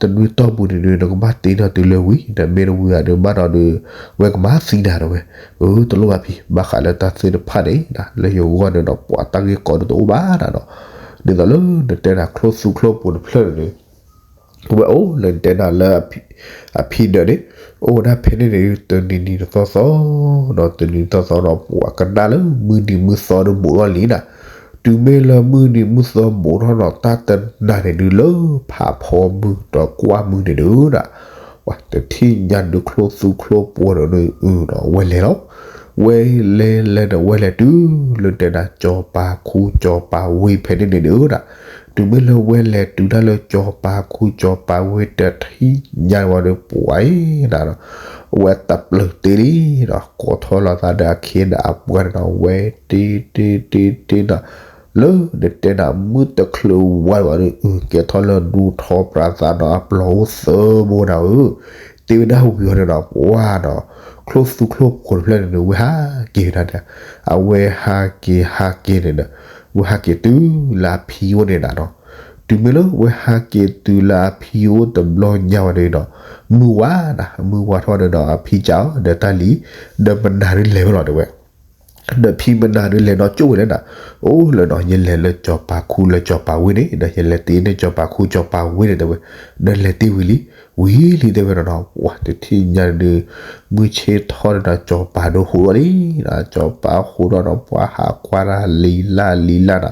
တနွံတီၢ်ပူၤန့ၣ်ဒုး နကဘၣ်တ့ထီၣ်တုၤလၢဝံၤ ဒီးမ့ၢ်တဝံၤဘၣ်ဒီး ဘၣ်ဒီးဒုး ဝဲကမၤသံနၤတဲဝဲ, အၢ တလိၣ်ဘၣ်ဖံ ဘၣ်ဃးလၢတၢ်သ့ၣ်တဖၣ်န့ၣ် လၢယဂီၢ်န့ၣ်ဒီး ပှၤတၢ်ဂ့ၢ်ကီဒုးတအိၣ်ဘၣ်နၤနီၤ, ဒ်သိးလၢနတဲနၤချိၣ်သူချိၣ်ပူၤတဖျၢၣ်န့ၣ်ဒုး ဝဲအိၣ်လၢနတဲနၤလၢ အဖံဒၢးန့ၣ် အိၣ်ဝဲဒၣ်ဖဲန့ၣ်န့ၣ် တနံၤနံၤတသီသီ ဒီးတနံၤတသီသီဒီး ပှၤကနၣ်လၢမုၢ်နံၤမုၢ်သီဒုးဘူးထီၣ်လံနၤ, တုၤမ့ၢ်လၢမုၢ်နံၤမုၢ်သီဘူးထီၣ်ဒီး တၢ်တနၤန့ၣ်ဒုးလၢဖးဖီမုၢ်ဒီးကွၢ်မုၢ်န့ၣ်ဒုးနၤ, ပှၤတထံၣ်ညါဒုးချိၣ်သူချိၣ်ပူၤဒီး အၢ ဒီးဝဲလဲၤလီၤ ဝဲလဲၤလဲၤဒီးဝဲလဲၤတုၤလၢတဲနၤ စီၤပၤခူစီၤပၤဝ့ၢ်ဖဲန့ၣ်န့ၣ်ဒုးနၤ, တုၤမ့ၢ်လၢဝဲလဲၤတုၤတၢ်လၢစီၤပၤခူစီၤပၤဝ့ၢ်တထံၣ်ညါဝဲဒီးပှၤအံၤနၤဒီး အဝဲတပျၢၤတ့လံဒီး ကိးထီၣ်လီၤသးဒီးအခ့ဒီးအပှၤန့ၣ်ဒီး ဝဲတ့တ့တ့တ့ဒီး လၢနတဲနၤမုၢ်တချုးဝါဒီး အုၣ်ကဲထီၣ်လၢနူၢ်ထီၣ်ပြးသးဒီးအပျီၢ်အိၣ်သၢဘိနၤဧၢ, တ့ဝဲဒၣ်ဝံၤအီၤန့ၣ်ဒီး ပှၤဒီး ချိၣ်သူချိၣ်ဖိတဖျၢၣ်န့ၣ်ဒီး ဝဲဟးက့ၤဝဲဒၣ်ဒီး အဝဲဟးက့ၤဟးက့ၤန့ၣ်ဒီး ဝဲဟးက့ၤတုၤလၢအဖံအိၣ်န့ၣ်ဒၣ်နီၤ. တုၤမ့ၢ်လၢဝဲဟးက့ၤတုၤလၢအဖံအိၣ်တဘျီညါဝဲန့ၣ်ဒီး မုၢ်ဝါဒၣ် မုၢ်ဝါထီၣ်န့ၣ်ဒီး အဖံစံးအီၤဒီး တၢ်လံၤ ဒီးမနၤဒုးလဲၤဝဲလီၤတဲဝဲ ဒီးဖံမနၤဒုးလဲၤနီၤကၠိၣ်ဝဲလဲၣ်နၤ, အိၣ်လၢနီၤ ယလဲၤလၢစီၤပၤခူလၢစီၤပၤဝ့ၢ်န့ၣ် ဒီးယလဲၤတ့န့ၢ်စီၤပၤခူစီၤပၤဝ့ၢ်န့ၣ်တဲဝဲ, ဒီးလဲၤတ့ဝံၤလံ, ဝံၤလံတဲဝဲနီၤနီၤ ပှၤတထံၣ်ညါဒုး, မုၢ်ဆ့ၣ်ထီၣ်ဒီးစီၤပၤဒုးဟူးထီၣ်လံ, စီၤပၤဟူးထီၣ်ဒီး ပှၤဟးကွၢ်တၢ်လံၤလၢ်လံၤလၢ်နၤ,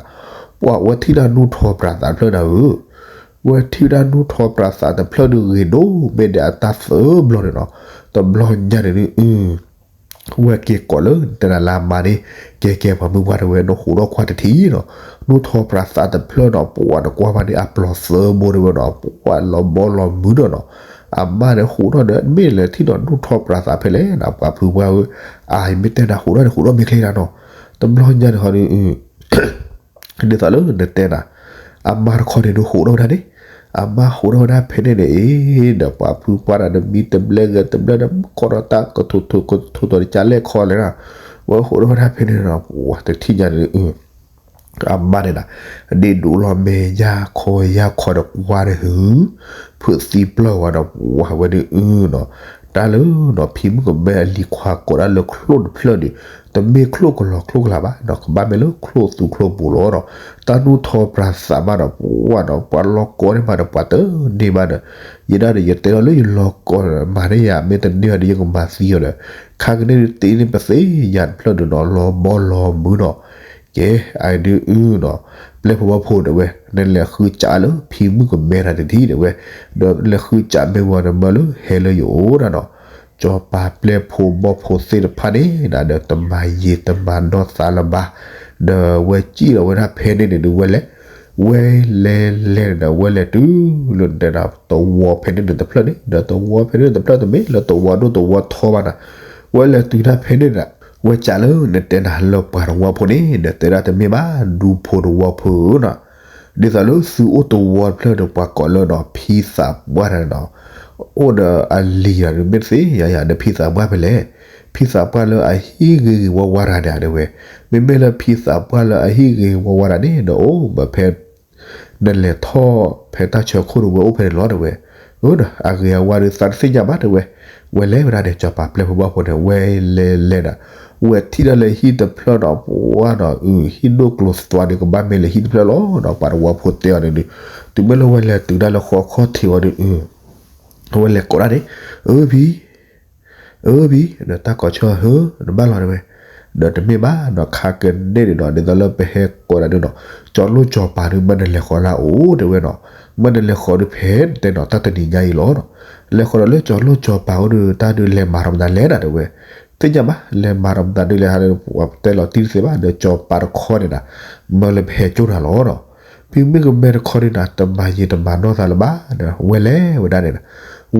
ပှၤဝဲထံၣ်တၢ်နူၢ်ထီပြးသးတဖျၢၣ်နၤဧၢ, ဝဲထံၣ်တၢ်နူၢ်ထီပြးသးတဖျၢၣ်ဒုးဂ့ၤဒိၣ်မ့ၢ်ဒဲးအတၢ်သၢဘျီန့ၣ်နီၤ, တဘျီညါန့ၣ်ဒုး ဝဲက့ၤကိးလၢတဲနၤလၢအမါန့ၣ်, ကဲကဲပှၤမုၢ်ပှၢ်တဲဝဲ နဟူးထီၣ်ကွၢ်တထံၣ်နီၤ, နူၢ်ထီပြးသးတဖျၢၣ်နီၤ ပှၤနကွၢ်ဘၣ်န့ၣ် အပျီၢ်သၢဘိတဲဝဲနီၤ ပှၤလီၤဘီလီၤမုာ်ဒီးနီၤ, အမါန့ၣ်ဟူးထီၣ်ဒီး မ့ၢ်လဲၤထံၣ်ဒီးနူၢ်ထီပြးသးဖဲလဲၣ်နၤ ပှၤဖုပှၢ်ဧၢ, အမ့ၢ်တဲနၤဟူးထီၣ်န့ၣ် ဟူးထီၣ်မ့ၢ်ချ့နၤနီၤ, တဘျီညါန့ၣ်ဟီဒုး ဒ်သိးလၢနတဲနၤ, အမါတခီန့ၣ်ဒုးဟူးထီၣ်ဝဲဒၣ်န့ၣ်, အမါဟူးထီၣ်ဝဲဒၣ်ဖဲန့ၣ်န့ၣ်အံၤ ဒီးပှၤဖုပှၢ်တၢ်တမံၤတဘျဲၣ်ဂဲၤတဘျဲၣ်ဒီး ကိးထီၣ်တၢ်ကထိၣ်ထိၣ်ကထိၣ်ထိၣ်တကလဲၣ်ခီလဲၣ်နၤ, ဝဲဟူးထီၣ်ဝဲဒၣ်ဖဲန့ၣ်နီၤ ပှၤတထံၣ်ညါန့ၣ် အမါန့ၣ်နၤ, ဒ့ဒိးလီၤမဲာ်ယၢ်ခီယၢ်ခီဒီးကွၢ်ဒီးဟု, ဖုးသံပျၢၢ်ဝဲဒီး ပှၤဝဲဒုးအုနီၤ, တၢ်လၢနီၤ ဖံမုၣ်ကမဲအလံၤခွါကိးဒၣ်လၢချိၣ်တဖျၢၣ်ဒီး တမ့ၢ်ချိၣ်ကလီၤချိၣ်ကလးဘၣ်နီၤ ကဘၣ်မ့ၢ်လၢချိၣ်သူချိၣ်ပူၤလီၤနီၤ, တၢ်နူၢ်ထီပြးသးမးနီၤ ပှၤနီၤ ပှၤလီၤကိးန့ၢ်မးဒီး ပှၤတန့ၢ်ဘၣ်ဒီး, ယဲဒၣ်ဒီး ယတဲလီၤလၢယလီၤကိးဒီး မၤန့ၢ်ယၤ မ့ၢ်တန့ၢ်ဘၣ်ဒီး ယကမၤသံအီၤဒီး, ခါကန့ၣ်ဒုးတ့န့ၢ်ပသ့ၣ်ညါတဖျၢၣ်ဒီးနီၤ လီၤဘီလီၤမုာ်နီၤ, ကဲ, အဒုးအုနီၤ, ပျဲၢ်ဖိဘီၣ်ဖိတဲဝဲ, နလဲၤဃုစးလၢဖံမုၣ်ကမဲတၢ်တထံၣ်တဲဝဲ, ဒီးလဲၤဃုစးမ့ၢ်ဝံၤဒီး မၢလၢဟဲလၢယအိၣ်ဒၣ်နီၤ, စီၤပၤပျဲၢ်ဖိဘီၣ်ဖိသ့ၣ်တဖၣ်န့ၣ်ဒီး တမၤယံာ်တမၤနီၢ်သးလၢၤဘၣ်, ဒီးဝဲစံၣ်လီၤဝဲဒၣ်ဖဲန့ၣ်န့ၣ်ဒုး ဝဲလဲၤ, ဝဲလဲၤလဲၤန့ၣ်ဒီး ဝဲလဲၤတုၤလၢနတဲနၤ သဝီဖဲန့ၣ်န့ၣ်တဖျၢၣ်န့ၣ် ဒီးသဝီဖဲန့ၣ်တဖျၢၣ်တမ့ၢ်လၢသဝီဒိၣ်သဝီထီဘၣ်နၤ, ဝဲလဲၤတုၤဒၣ်ဖဲန့ၣ်ဒီး ဝဲစးလၢနတဲနၤလၢပှၤသဝီဖိန့ၣ် ဒီးတဲဒၣ်တမ့ၢ်ဘၣ် ဒူဖိသဝီဖိဧၢနီၤ, ဒ်သိးလၢသုအိၣ်သဝီတဖျၢၣ်ဒီးပှၤကိးလၢနီၤ ဖံသးပှၢ်တၢ်န့ၣ်နီၤ, အိၣ်ဒီးအလံၤတၢ်န့ၣ် မ့ၢ်သ့ၣ်ညါယၤဒီး ဖံသးပှၢ်ဖဲလဲၣ်, ဖံသးပှၢ်လၢအဟံၣ်ဂ့ၤဂ့ၤဝါဝါတၢ်န့ၣ်တဲဝဲ, မ့မ့ၢ်လၢဖံသးပှၢ်လၢအဟံၣ်ဂ့ၤဂ့ၤဝါဝါတၢ်န့ၣ်ဒီး အိၣ်မးဖဲ နလဲၤထီၣ်ဖဲတၢ်ဆၢခိၣ်ဒီး ဝဲအိၣ်ဖဲန့ၣ်လီၤတဲဝဲ, အၢဒီး အဂ့ၤအဝါဒီးသးတသ့ၣ်ညါဘၣ်တဲဝဲ, ဝဲလဲၤဝဲဒၣ်န့ၣ် စီၤပၤပျဲၢ်ဖိဘီၣ်ဖိန့ၣ် ဝဲလဲၤလဲၤဒီး ဝဲထံၣ်ဒၣ်လၢဟံၣ်တဖျၢၣ်နီၤ ပှၤနီၤ အု ဟံၣ်ဒိၣ်ကျိၤသွါန့ၣ် ကဘၣ်မ့ၢ်လၢဟံၣ်တဖျၢၣ်လီၤနီၤ ပှၤသဝီဖိတဲအီၤန့ၣ်ဒုး, တုၤမ့ၢ်လၢဝဲလဲၤတုၤဒၣ်လၢဃီခီၣ်ထံးအီၤဒုး အု ဝဲလဲၤကိးဒၣ်န့ၣ်, အၢဖံ အၢဖံ, ဒီးတၢ်ကိးဆၢဟၢ နဘၣ်လီၤတဲဝဲ, ဒီးတမ့ၢ်ဘၣ်နီၤ ခါကန့ၣ်န့ၣ်နီၤ ဒ်သိးလၢပဟဲကိးဒၣ်ဒုးနီၤ ကၠီၤလိၣ်ကၠီၤပၤဒုး မ့ၢ်နလဲၤဃီၤလၢအအိၣ်တဲဝဲနီၤ, မ့ၢ်နလဲၤဃီၤဒုးဖဲတဲနီၤ တၢ်တနံၤညါအံၤလီၤနီၤ, လဲၤဃီၤဒီးလၢကၠီၤလိၣ်ကၠီၤပၤအိၣ်ဒုး တၢ်ဒုးလဲၤမၤထီၣ်မတၤလဲၣ်နၤတဲဝဲ, သ့ၣ်ညါဘၣ် လဲၤမၤထီၣ်မတၤဒုးလဲၤဟးဒီး ပှၤတဲလီၤတံၢ်တသ့ဘၣ် ဒီးကၠီၤပၤတခီန့ၣ်နၤ မၢလၢပဟဲကၠိၣ်နၤလီၤနီၤ ဖံမုၣ်ကမဲတခီန့ၣ်နၤ တမၤယံာ်တမၤနီၢ်သးလၢၤဘၣ်ဒီး ဝဲလဲၤဝဲဒၣ်န့ၣ်နၤ,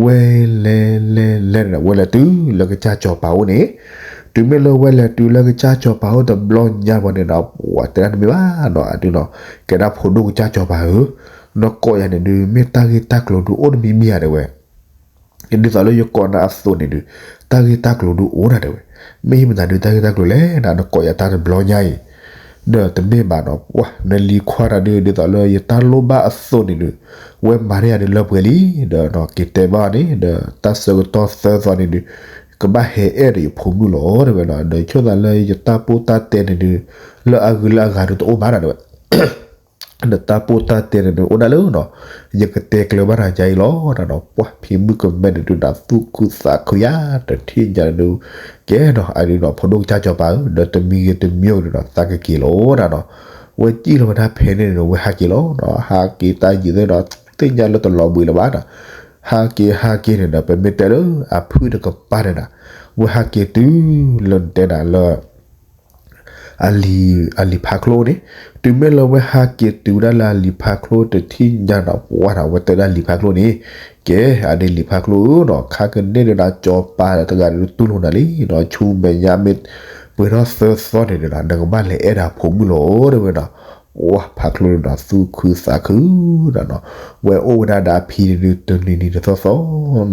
ဝဲလဲၤလဲၤလဲၤန့ၣ်နၤ ဝဲလဲၤတုၤလၢကစၢ်ကၠီၤပၤအိၣ်န့ၣ်, တုၤမ့ၢ်လၢဝဲလဲၤတုၤလၢကစၢ်ကၠီၤပၤအိၣ်တဘျီညါဘၣ်န့ၣ်နၤ ပှၤတဲဒၣ်တမ့ၢ်ဘၣ်နီၤ အဒုးနီၤ, ကဲဒၣ်ဖိဒိၣ်ကစၢ်ကၠီၤပၤဧၢ, နကိးယၤန့ၣ်ဒုး မ့ၢ်တၢ်ဂ့ၢ်တၢ်ကျိၤဒုးအိၣ်တမံၤမံၤဧါတဲဝဲ ဒ်သိးလၢယကိးနၤအသိးန့ၣ်ဒုး တၢ်ဂ့ၢ်တၢ်ကျိၤဒုးအိၣ်နၤတဲဝဲ, မ့ၢ်ယမတၤဒုးတၢ်ဂ့ၢ်တၢ်ကျိၤလဲၣ်နၤ နကိးယၤတၢ်တဘျီညါအံၤ, ဒီးတမ့ၢ်ဘၣ်နီၤ ပှၤနလံၤခွါတၢ်ဒုး ဒ်သိးလၢယတၢ်လိၣ်ဘၣ်အသိးန့ၣ်ဒုး ဝဲမၤန့ၢ်ယၤဒုးလၢပှဲၤလံ, ဒီးက့ၤတဲဘၣ်န့ၣ် ဒီးတၢ်ဆၢကတီၢ်သၢသီန့ၣ်ဒုး ကဘၣ်ဟဲအဲၣ်ဒီးယဖိမုၣ်လီၤတဲဝဲနီၤ, ဒီးဆိၣ်သးလၢယတၢ်ပိၢ်တၢ်တဲန့ၣ်ဒုး လၢအဂုၤလၢအဂၤဒုးတအိၣ်ဘၣ်နၤတဲဝဲ ဒီးတၢ်ပိၢ်တၢ်တဲန့ၣ်ဒုး အိၣ်ဒၣ်လၢနီၤ, ယကတဲကျၢၤဘၣ်နၤယၤအံၤလီၤနၤနီၤ, ပှၤဖံမုၣ်ကမဲန့ၣ်ဒုး နသူၣ်ခုသးခုယၤ တထံၣ်ညါဒုး, ကဲနီၤ အဒုးနီၤ ဖိဒိၣ်ကစၢ်ကၠီၤပၤဧၢ, ဒီးတမံၤဂ့ၤတမံၤဂ့ၤန့ၣ်ဒီး သးကက့ၤလီၤနၤနီၤ, ဝဲစံၣ်လီၤဝဲဒၣ်ဖဲန့ၣ်န့ၣ်ဒီး ဝဲဟးက့ၤလီၤနီၤ, ဟးက့ၤတၢ်ယံာ်သ့ၣ်နီၤ သ့ၣ်ညါလၢတလီၤဘှံးလၢၤဘၣ်နီၤ, ဟးက့ၤဟးက့ၤန့ၣ်ဒီး ပမ့ၢ်တဲလၢအဖုၣ်တကပၤန့ၣ်နၤ, ဝဲဟးက့ၤတုၤလၢနတဲနၤလၢ အလံၤ အလံၤဖးချိၣ်န့ၣ်, တုၤမ့ၢ်လၢဝဲဟးက့ၤတုၤဝဲဒၣ်လၢအလံၤဖးချိၣ်တထံၣ်ညါနီၤ ပှၤနီၤ ဝဲတဲဒၣ်လံၤဖးချိၣ်န့ၣ်, ကဲ အဒုးလံၤဖးချိၣ်ဧၢနီၤ ခါကန့ၣ်ဒုးနၤ ကၠီၤပၤတဂၤဒုးတူၢ်လိာ်နၤလံနီၤ ဆူမဲာ်ညါမ့ၢ် ပှဲၤထီၣ်သၢသီန့ၣ်ဒီး နကဘၣ်လဲၤအဲၣ်ဒၣ်ဖိမုၣ်လီၤတဲဝဲနီၤ, ပှၢ်ဖးချိၣ်န့ၣ်ဒီး သူၣ်ခုသးခုနီၤနီၤ, ဝဲအိၣ်ဝဲဒၣ်ဒီးအဖံန့ၣ်ဒုး တနံၤနံ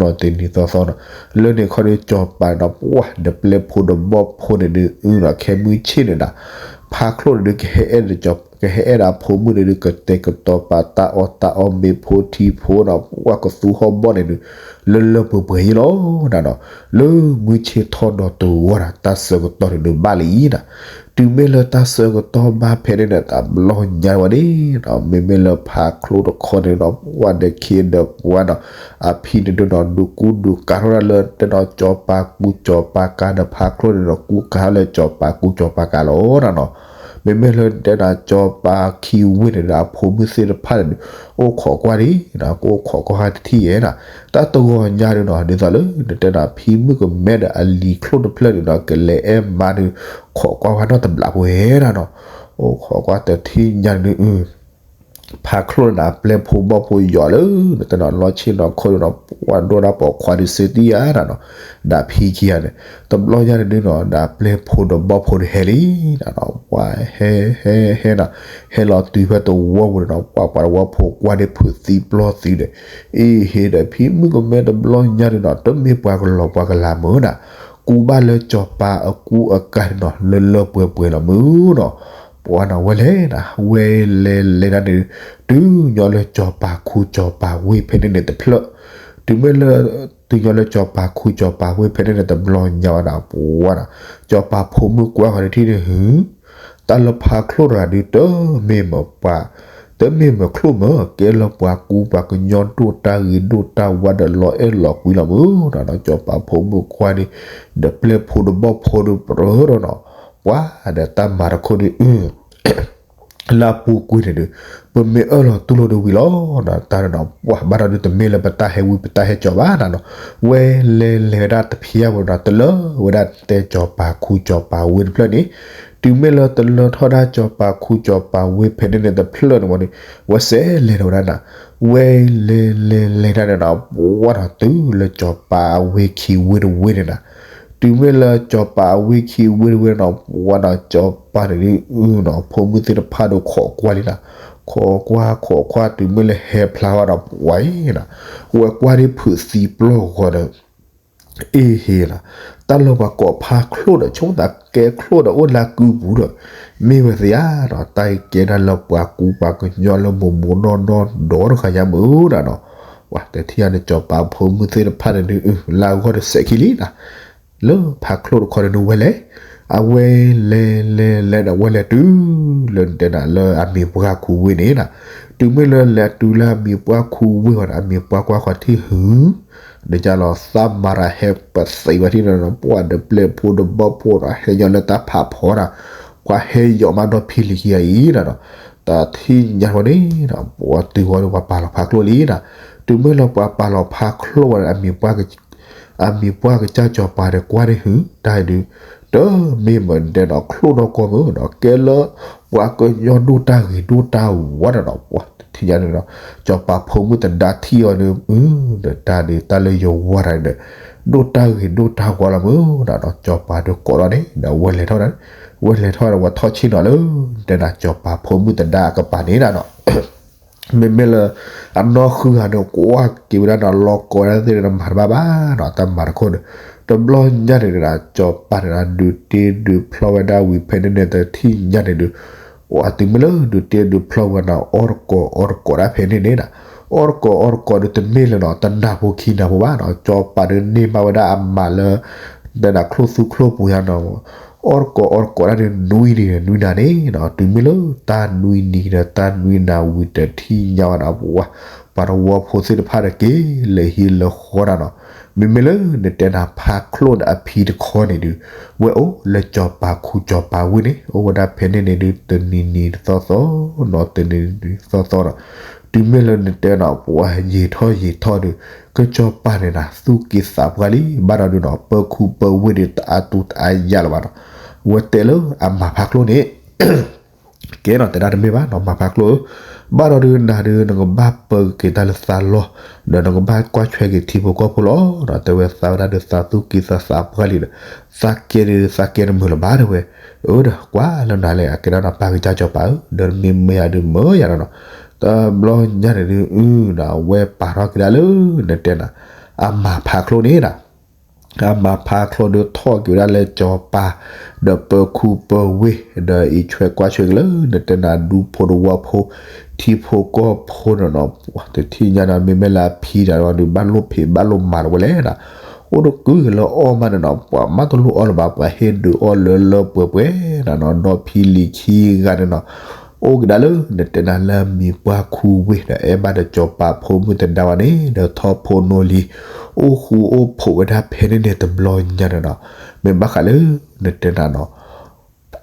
ၤတသီသီနီၤ တနံၤသီသီနီၤ, လၢန့ၣ်ခီဒီး စီၤပၤန့ၣ်ဒီး ပှၢ်ဒီးပျဲၢ်ဖိဒီးဘီၣ်ဖိန့ၣ်ဒုး အုနီၤ ခဲမုၢ်ဆ့ၣ်န့ၣ်ဒီး ဖးချိၣ်န့ၣ်ဒုး ကဟဲအဲၣ်ဒီး ကဟဲအဲၣ်ဒီးအဖိမုၣ်န့ၣ်ဒုး ကတဲာ်ကတီၤပာ်တၢ်အီၣ်တၢ်အီ မ့ၤဖိထံဖိနီၤ, ပှၢ်ကသူဟီၣ်ဘီၣ်န့ၣ်ဒုး လၢလၢပှဲၤပှဲၤအံၤလီၤနီၤနီၤ, လၢမုၢ်ဆ့ၣ်ထီၣ်ဒီးတဝီဒီး တၢ်ဆၢကတီၢ်န့ၣ်ဒုးဘၣ်လံနီၤ, တုၤမ့ၢ်လၢတၢ်ဆၢကတီၢ်ဘၣ်ဖဲန့ၣ်န့ၣ် တဘျီညါဝဲန့ၣ်နီၤ မ့မ့ၢ်လၢဖးချိၣ်တခီန့ၣ်နီၤ ပှၢ်ဒီးခ့ဒီးပှၢ်နီၤ အဖံန့ၣ်ဒုးနီၤ ဒုးကူဒုးကၤထီၣ်ဒၣ်လၢ တဲနီၤ စီၤပၤကူစီၤပၤကၤဒီး ဖးချိၣ်န့ၣ်ဒီး ကူကၤထီၣ်လၢစီၤပၤကူစီၤပၤကၤလီၤနီၤနီၤ, မ့မ့ၢ်လၢတဲနီၤ စီၤပၤခံဝ့ၢ်န့ၣ်ဒီး အဖိမုၣ်သ့ၣ်တဖၣ်န့ၣ်ဒုး အိၣ်ခိးကွၢ်ဒံးနီၤ ကအိၣ်ခိးကွၢ်တထံၣ်ယဲနီၤ, တၢ်တဂီၤညါဒုးနီၤ ဒ်သိးလၢ နတဲနီၤ ဖံမုၣ်ကမဲဒီးအလံၤချိၣ်တဖျၢၣ်န့ၣ်နီၤ ကလဲၤအဲၣ်မါဒုး ခိးကွၢ်ဝဲနီတဘျီပှဲၤနီၤနီၤ, အိၣ်ခိးကွၢ်တထံၣ်ညါဒုး ဖးချိၣ်န့ၣ်ဒီး ပျဲၢ်ဖိဘီၣ်ဖိယီၤလၢ နတဲနီၤ လီၢ်ဆ့ၣ်နီၤခိၣ်ဒုးနီၤ ပှၢ်ဒိၣ်ဒၣ်ပိာ်ခွါဒုးစ့တံၢ်ဧါနီၤနီၤ, ဒီးဖံခံဂၤန့ၣ် တဘျီညါန့ၣ်ဒုးနီၤ ဒီးပျဲၢ်ဖိဒီးဘီၣ်ဖိဒုးဟဲလံနီၤနီၤ, ပှၢ်ဟဲဟဲဟဲနီၤ ဟဲလီၤတုၤဖဲတဝီပူၤန့ၣ်နီၤ ပှၢ်ပှၤတဝီဖိကွၢ်ဒၣ်ဖုးသံပျီၢ်သံဒီး အ့ဟ့ဒီး ဖံမုၣ်ကမဲတဘျီညါဒုးနီၤ တမ့ၢ်ပှၤကလီၤပှၤကလၤမုၢ်နီၤ, ကူဘၣ်လၢစီၤပၤအကူအကၤန့ၣ်နီၤ လၢလၢပှဲၤပှဲၤလီၤမုၢ်နီၤ, ပှၢ်နီၤ ဝဲလဲၤနီၤ ဝဲလဲၤလဲၤဒၣ်န့ၣ် တုၤညီလၢစီၤပၤခူစီၤပၤဝ့ၢ်ဖဲန့ၣ်န့ၣ်တဖျၢၣ်, တုၤမ့ၢ်လၢ တုၤညီလၢစီၤပၤခူစီၤပၤဝ့ၢ်ဖဲန့ၣ်န့ၣ် တဘျီညါဝဲဒၣ် ပှၢ်နီၤ စီၤပၤဖိမုၣ်ကွၢ်ဃီၤတထံၣ်န့ၣ် ဟု တၢ်လၢဖးချိၣ်တဂၤဒုး တမ့ၢ်မပှၤ တမ့ၢ်မချိၣ်မၢ ကဲလၢပှၤကူပှၤကညီဒိၣ်တၢ်ဂ့ၤဒိၣ်တၢ်ဝါဒီးလီၤအဲၣ်လီၤကွံလီၤမုၢ်နီၤနီၤ, စီၤပၤဖိမုၣ်ကွၢ်န့ၣ် ဒီးပျဲၢ်ဖိဒီးဘီၣ်ဖိဒုးပြၢဒီးနီၤ, ပှၢ်ဒီးတၢ်မၤတခိၣ်ဒုး အု လၢအပူၤကွံာ်န့ၣ်ဒုး ပမ့ၢ်အၢၣ်လီၤတူၢ်လိာ်ဒုးဝံၤလီၤနီၤ, တၢ်န့ၣ်နီၤ ပှၢ်ဘၣ်ဒီးဒုးတမ့ၢ်လၢပတၢ်ဟဲဝံပတၢ်ဟဲကၠီၤဘၣ်နီၤနီၤ, ဝဲလဲၤလဲၤဝဲဒၣ်တဖျၢၣ်ပူၤနီၤ တလၢဝဲဒၣ်တဲစီၤပၤခူစီၤပၤဝ့ၢ်တဖျၢၣ်န့ၣ်, တုၤမ့ၢ်လၢတလၢထီၣ်ဒၣ်စီၤပၤခူစီၤပၤဝ့ၢ်ဖဲန့ၣ်န့ၣ်တဖျၢၣ်န့ၣ်ဝံၤန့ၣ် ဝဲစဲးလဲၤဒီးဝဲဒၣ်နီၤ, ဝဲလဲၤလဲၤလဲၤဒၣ်န့ၣ်နီၤ ပှၢ်နီၤ တုၤလၢစီၤပၤအဝ့ၢ်ခံဝ့ၢ်တဝ့ၢ်န့ၣ်နီၤ, တုၤမ့ၢ်လၢစီၤပၤအဝ့ၢ်ခံဝ့ၢ်တဝ့ၢ်နီၤ ပှၢ်နီၤ စီၤပၤန့ၣ်ဒုးအုနီၤ ဖိမုၣ်သ့ၣ်တဖၣ်ဒီးခိးကွၢ်လံနီၤ, ခိးကွၢ်ခိးကွၢ် တုၤမ့ၢ်လၢဟဲဖျါဝဲဒီး ပှၢ်အံၤနီၤ ဝဲကွၢ်ဒ်ဖုးသံပျီၢ်ဂီၤဒီး အ့ဟ့နီၤ, တၢ်လၢပှၤကိးဖးချိၣ်ဒီး ဆိကမိၣ်သးကဲချိၣ်ဒီးအိၣ်လၢကုပူၤဒီး မ့ၢ်ဝဲသ့ဧါနီၤ, တၢ်အံၤကဲဒၣ်လၢပှၤကူပှၤကညီလၢမိၢ်မိၢ်နီၢ်နီၢ်ဒီတဂၤညါမုၢ်နီၤနီၤ, ပှၢ်တထံၣ်ညါန့ၣ် စီၤပၤဖိမုၣ်သ့ၣ်တဖၣ်န့ၣ်ဒုး လၢအဂီၢ်ဒီးစဲးခံလံနီၤ လၢဖးချိၣ်တခီန့ၣ်ဒုးဝဲလဲၤ, အဝဲလဲၤလဲၤလဲၤဒီးဝဲလဲၤတုၤ လၢတဲနၤလၢအမံၤပှၢ်ခူဝ့ၢ်န့ၣ်နီၤ, တုၤမ့ၢ်လၢလဲၤတုၤလၢအမံၤပှၢ်ခူဝ့ၢ်ဝဲဒီး အမံၤပှၢ်ကွၢ်ဃီၤထံၣ်ဟု ဒီးကလီၤသးမၤရၤဟဲပသံဝဲထံၣ်နီၤနီၤ ပှၢ်ဒီးပျဲၢ်ဖိဒီးဘီၣ်ဖိဒီး ဟဲညီလၢတၢ်ဖးဖီနီၤ, ပှၤဟဲယီၤမးဒီဖံလံၤခံဂၤအံၤနီၤနီၤ, တထံၣ်ညါဝဲန့ၣ်နီၤ ပှၢ်တုၤဃီၤဒီးပှၤပာ်လီၤဖးချိၣ်လံနီၤ, တုၤမ့ၢ်လၢပှၤပာ်လီၤဖးချိၣ်ဝဲဒီး အမံၤပှၢ်က အမံၤပှၢ်ကစၢ်စီၤပၤဒီးကွၢ်န့ၣ်ဟု တၢ်အံၤဒုး တမ့ၢ်မ့ၢ်ဒဲးနီၤ ချိၣ်နီၢ်ကီၢ်မုၢ်နီၤ ကဲလၢပှၤကညီဒိၣ်တၢ်ဂ့ၤဒိၣ်တၢ်ဝါနီၤနီၤ ပှၢ်တထံၣ်ညါန့ၣ်နီၤ စီၤပၤဖိမုၣ်တဒါထံၣ်အီၤန့ၣ် အု ဒီးတၢ်ဒုးတၢ်လၢယဝၤတၢ်ဒုး ဒိၣ်တၢ်ဂ့ၤဒိၣ်တၢ်ဝါလီၤမုၢ်နီၤနီၤ စီၤပၤဒုးကိးလီၤန့ၣ် ဒီးဝဲလဲၤထီၣ်န့ၣ် ဝဲလဲၤထီၣ်ဒီးဝဲထီၣ်ဆ့ၣ်နီၤလၢ တဲနၤစီၤပၤဖိမုၣ်တဒါအကပၤန့ၣ်နီၤနီၤ မ့မ့ၢ်လၢ အနီၢ်ဃုဂၤန့ၣ် ကွၢ်က့ၤဝဲဒၣ်နီၤ လီၤကိးဝဲဒၣ်သ့ၣ်ဒီးမၤတဘၣ်ဘၣ်နီၤ တၢ်မၤတခိၣ်န့ၣ် တဘျီညါန့ၣ်ဒီး စီၤပၤန့ၣ်ဒီး ဒုးတ့ဒုးဖျီဝဲဒၣ်ဝံၤဖဲန့ၣ်န့ၣ် တထံၣ်ညါန့ၣ်ဒုး အတုၤမ့ၢ်လၢဒုးတ့ဒုးဖျီဝဲနီၤ အီၣ်တကိးအီတကိးဒၣ်ဖဲန့ၣ်န့ၣ်နီၤ အီၣ်တကိးအီတကိးဒုးတမ့ၢ်လၢနီၤ တနၢ်ဖိခံနၢ်ဖိဘၣ်နီၤ စီၤပၤဒုးန့ၢ်ဘၣ်ဝဲဒၣ်အမၤလၢ ဒဲနၤချိၣ်သူချိၣ်ပူၤယါနီၤ အီၣ်တကိးအီတကိးဒၣ်န့ၣ် နွံနံၤနွံနၤန့ၣ်နီၤ တုၤမ့ၢ်လၢတၢ်နွံနံၤဒီးတၢ်နွံနၤဝံၤတထံၣ်ညါဝဲနီၤ ပှၤ ပှၤတဝီဖိသ့ၣ်တဖၣ်ဒီးက့ၤလၢဟံၣ်လၢဃီဒၣ်နီၤ မ့မ့ၢ်လၢနတဲနၤဖးချိၣ်ဒီးအဖံတခီန့ၣ်ဒုး ဝဲအိၣ်လၢစီၤပၤခူစီၤပၤဝ့ၢ်န့ၣ် အိၣ်ဝဲဒၣ်ဖဲန့ၣ်န့ၣ်ဒုး တနံၤနံၤတသီသီနီၤ တနံၤနံၤတသီသီနီၤ တုၤမ့ၢ်လၢနတဲနီၤ ပှၤယံာ်ထီၣ်ယံာ်ထီၣ်ဒုး ကစီၤပၤန့ၣ်နီၤ သူၣ်က့သးပှၢ်လံ ဘၣ်ဒီးဒုးနီၤ ပၢခူပၢဝ့ၢ်ဒုးတအါတူၢ်တအါယၢ်လၢၤဘၣ်နီၤ ဝဲတဲလၢအမၤဖးချိၣ်န့ၣ် ကဲနီၤ တဲဒၣ်တမ့ၢ်ဘၣ်နီၤ မၤဖးချိၣ်ဧၢ ဘၣ်ဒီးဒုးနၤဒုး နကဘၣ်ပၢက့ၤတၢ်လၢသးလီၢ် ဒီးနကဘၣ်ကွၢ်ဆွဲက့ၤထံဖိကီၢ်ဖိလီၤနီၤ တဲဝဲသးဝဲဒၣ်ဒုး သးသူၣ်က့သးသးပှၢ်လံဒီး သးကဲဒုး သးကဲတမုာ်လၢၤဘၣ်တဲဝဲ အၢ ဒီးကွၢ်လၢနၤလဲၣ် အကဲဒၣ်နပၢ်ကစၢ်စီၤပၤဧၢ, ဒီးမ့မ့ၢ်ယၤဒုးမၢယၤဒီးနီၤ, တဘျီညါန့ၣ်ဒုး အုနီၤ အဝဲပာ်ထီၣ်က့ၤဒၣ်လၢ နတဲနၤ အမၤဖးချိၣ်န့ၣ်နီၤ, အမၤဖးချိၣ်ဒီးထီၣ်က့ၤဝဲဒၣ်လၢစီၤပၤ ဒီးပၢၤခူပၢၤဝ့ၢ် ဒီးအံးဆွဲကွၢ်ဆွဲက့ၤလၢ နတဲနၤ ဒူဖိတဝီဖိ ထံဖိကီၢ်ဖိန့ၣ်နီၤ, တထံၣ်ညါဒီး မ့မ့ၢ်လၢအဖံဒီး ဒုးဘၣ်လိၣ်ဖံးဘၣ်လိၣ်မၤတဝဲလဲၣ်နီၤ, အိၣ်တကူာ်က့ၤလၢအီၣ်မးန့ၣ်နီၤ, ပှၤမးတလိၣ်အီၣ်လၢၤဘၣ် ပှၤဟ့ၣ်ဒုးအီၣ်လၢလၢပှဲၤပှဲၤနီၤ, ဒီဖံလံၤခံဂၤန့ၣ်နီၤ, အိၣ်က့ၤဒၣ်လၢ နတဲနၤ လၢမံၤပှၢ်ခူဝ့ၢ်ဒီး အဲၣ်ဘၣ်ဒီးစီၤပၤဖိမုၣ်သဒါဝဲန့ၣ် ဒီးထီၣ်ဖိနီၣ်လံၤ အိၣ်ဃူအိၣ်ဖိးဝဲဒၣ်ဖဲန့ၣ်န့ၣ်တဘျီညါန့ၣ်နီၤ, မ့ၢ်ဘၣ်ဃးလၢ နတဲနၤနီၤ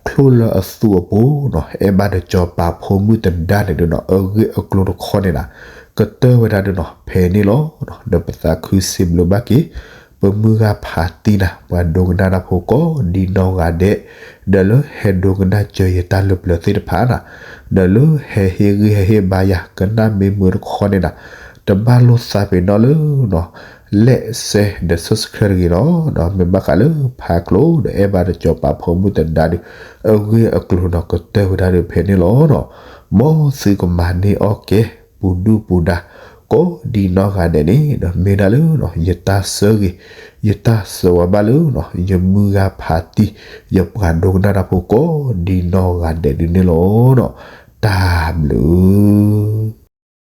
ချိၣ်လၢအသူၣ်အပူၤနီၤ အဲၣ်ဘၣ်ဒီးစီၤပၤဖိမုၣ်သဒါန့ၣ်ဒုးနီၤ အဂ့ၢ်အကျိၤတခီန့ၣ်နီၤ ကတၢၢ်ဝဲဒၣ်ဒုးနီၤ ဖဲန့ၣ်လီၤ. ဒီးပသးခုစံးဘျုးဘၣ်က့ၤ ပမုၢ်ဂၤဖးတံၢ်နၤ ပှၤဒိကနၣ်တၢ်ဖိကိးဒ်နီၢ်ဂၤဒဲး, ဒီးလၢဟဲဒိကနၣ်စၢၤယတၢ်လၢပျၢၤသ့ၣ်တဖၣ်နီၤ, ဒီးလၢဟဲဟ့ၣ်ဂံၢ်ဟဲဟ့ၣ်ဘါယၤ ကနၣ်မ့ၢ်မုာ်တခီန့ၣ်နီၤ, တဘၣ်လိၣ်သးပ့ၤနီၣ်လၢနီၤ like share ဒီး subscribe တဂ့ၤနီၤ, မ့ၢ်ဘၣ်ဃးလၢဖးကျိၤဒီးအဲၣ်ဘၣ်ဒီးစီၤပၤဖိမုၣ်သဒါဒီး အဂ့ၢ်အကျိၤနီၤ ကတၢၢ်ဝဲဒၣ်ဒီးဖဲန့ၣ်လီၤနီၤ, မ်သုကမၤန့ၢ်အီၣ်ကဲ ပူၤဒုၣ်ပူၤဒါ ကိးဒ်နီၢ်ဂၤဒဲးန့ၣ်ဒီး မ့ၢ်ဒၣ်လၢနီၤ ယတၢ်ဆၢဂ့ၤ ယတၢ်ဆၢဝါဘၣ်လၢနီၤ ယမုၢ်ဂၤဖးတံၢ် ယပှၤဒိကနၣ်တၢ်ဖိကိးဒ်နီၢ်ဂၤဒဲးဒုးန့ၣ်လီၤနီၤ, တၢ်ဘျုး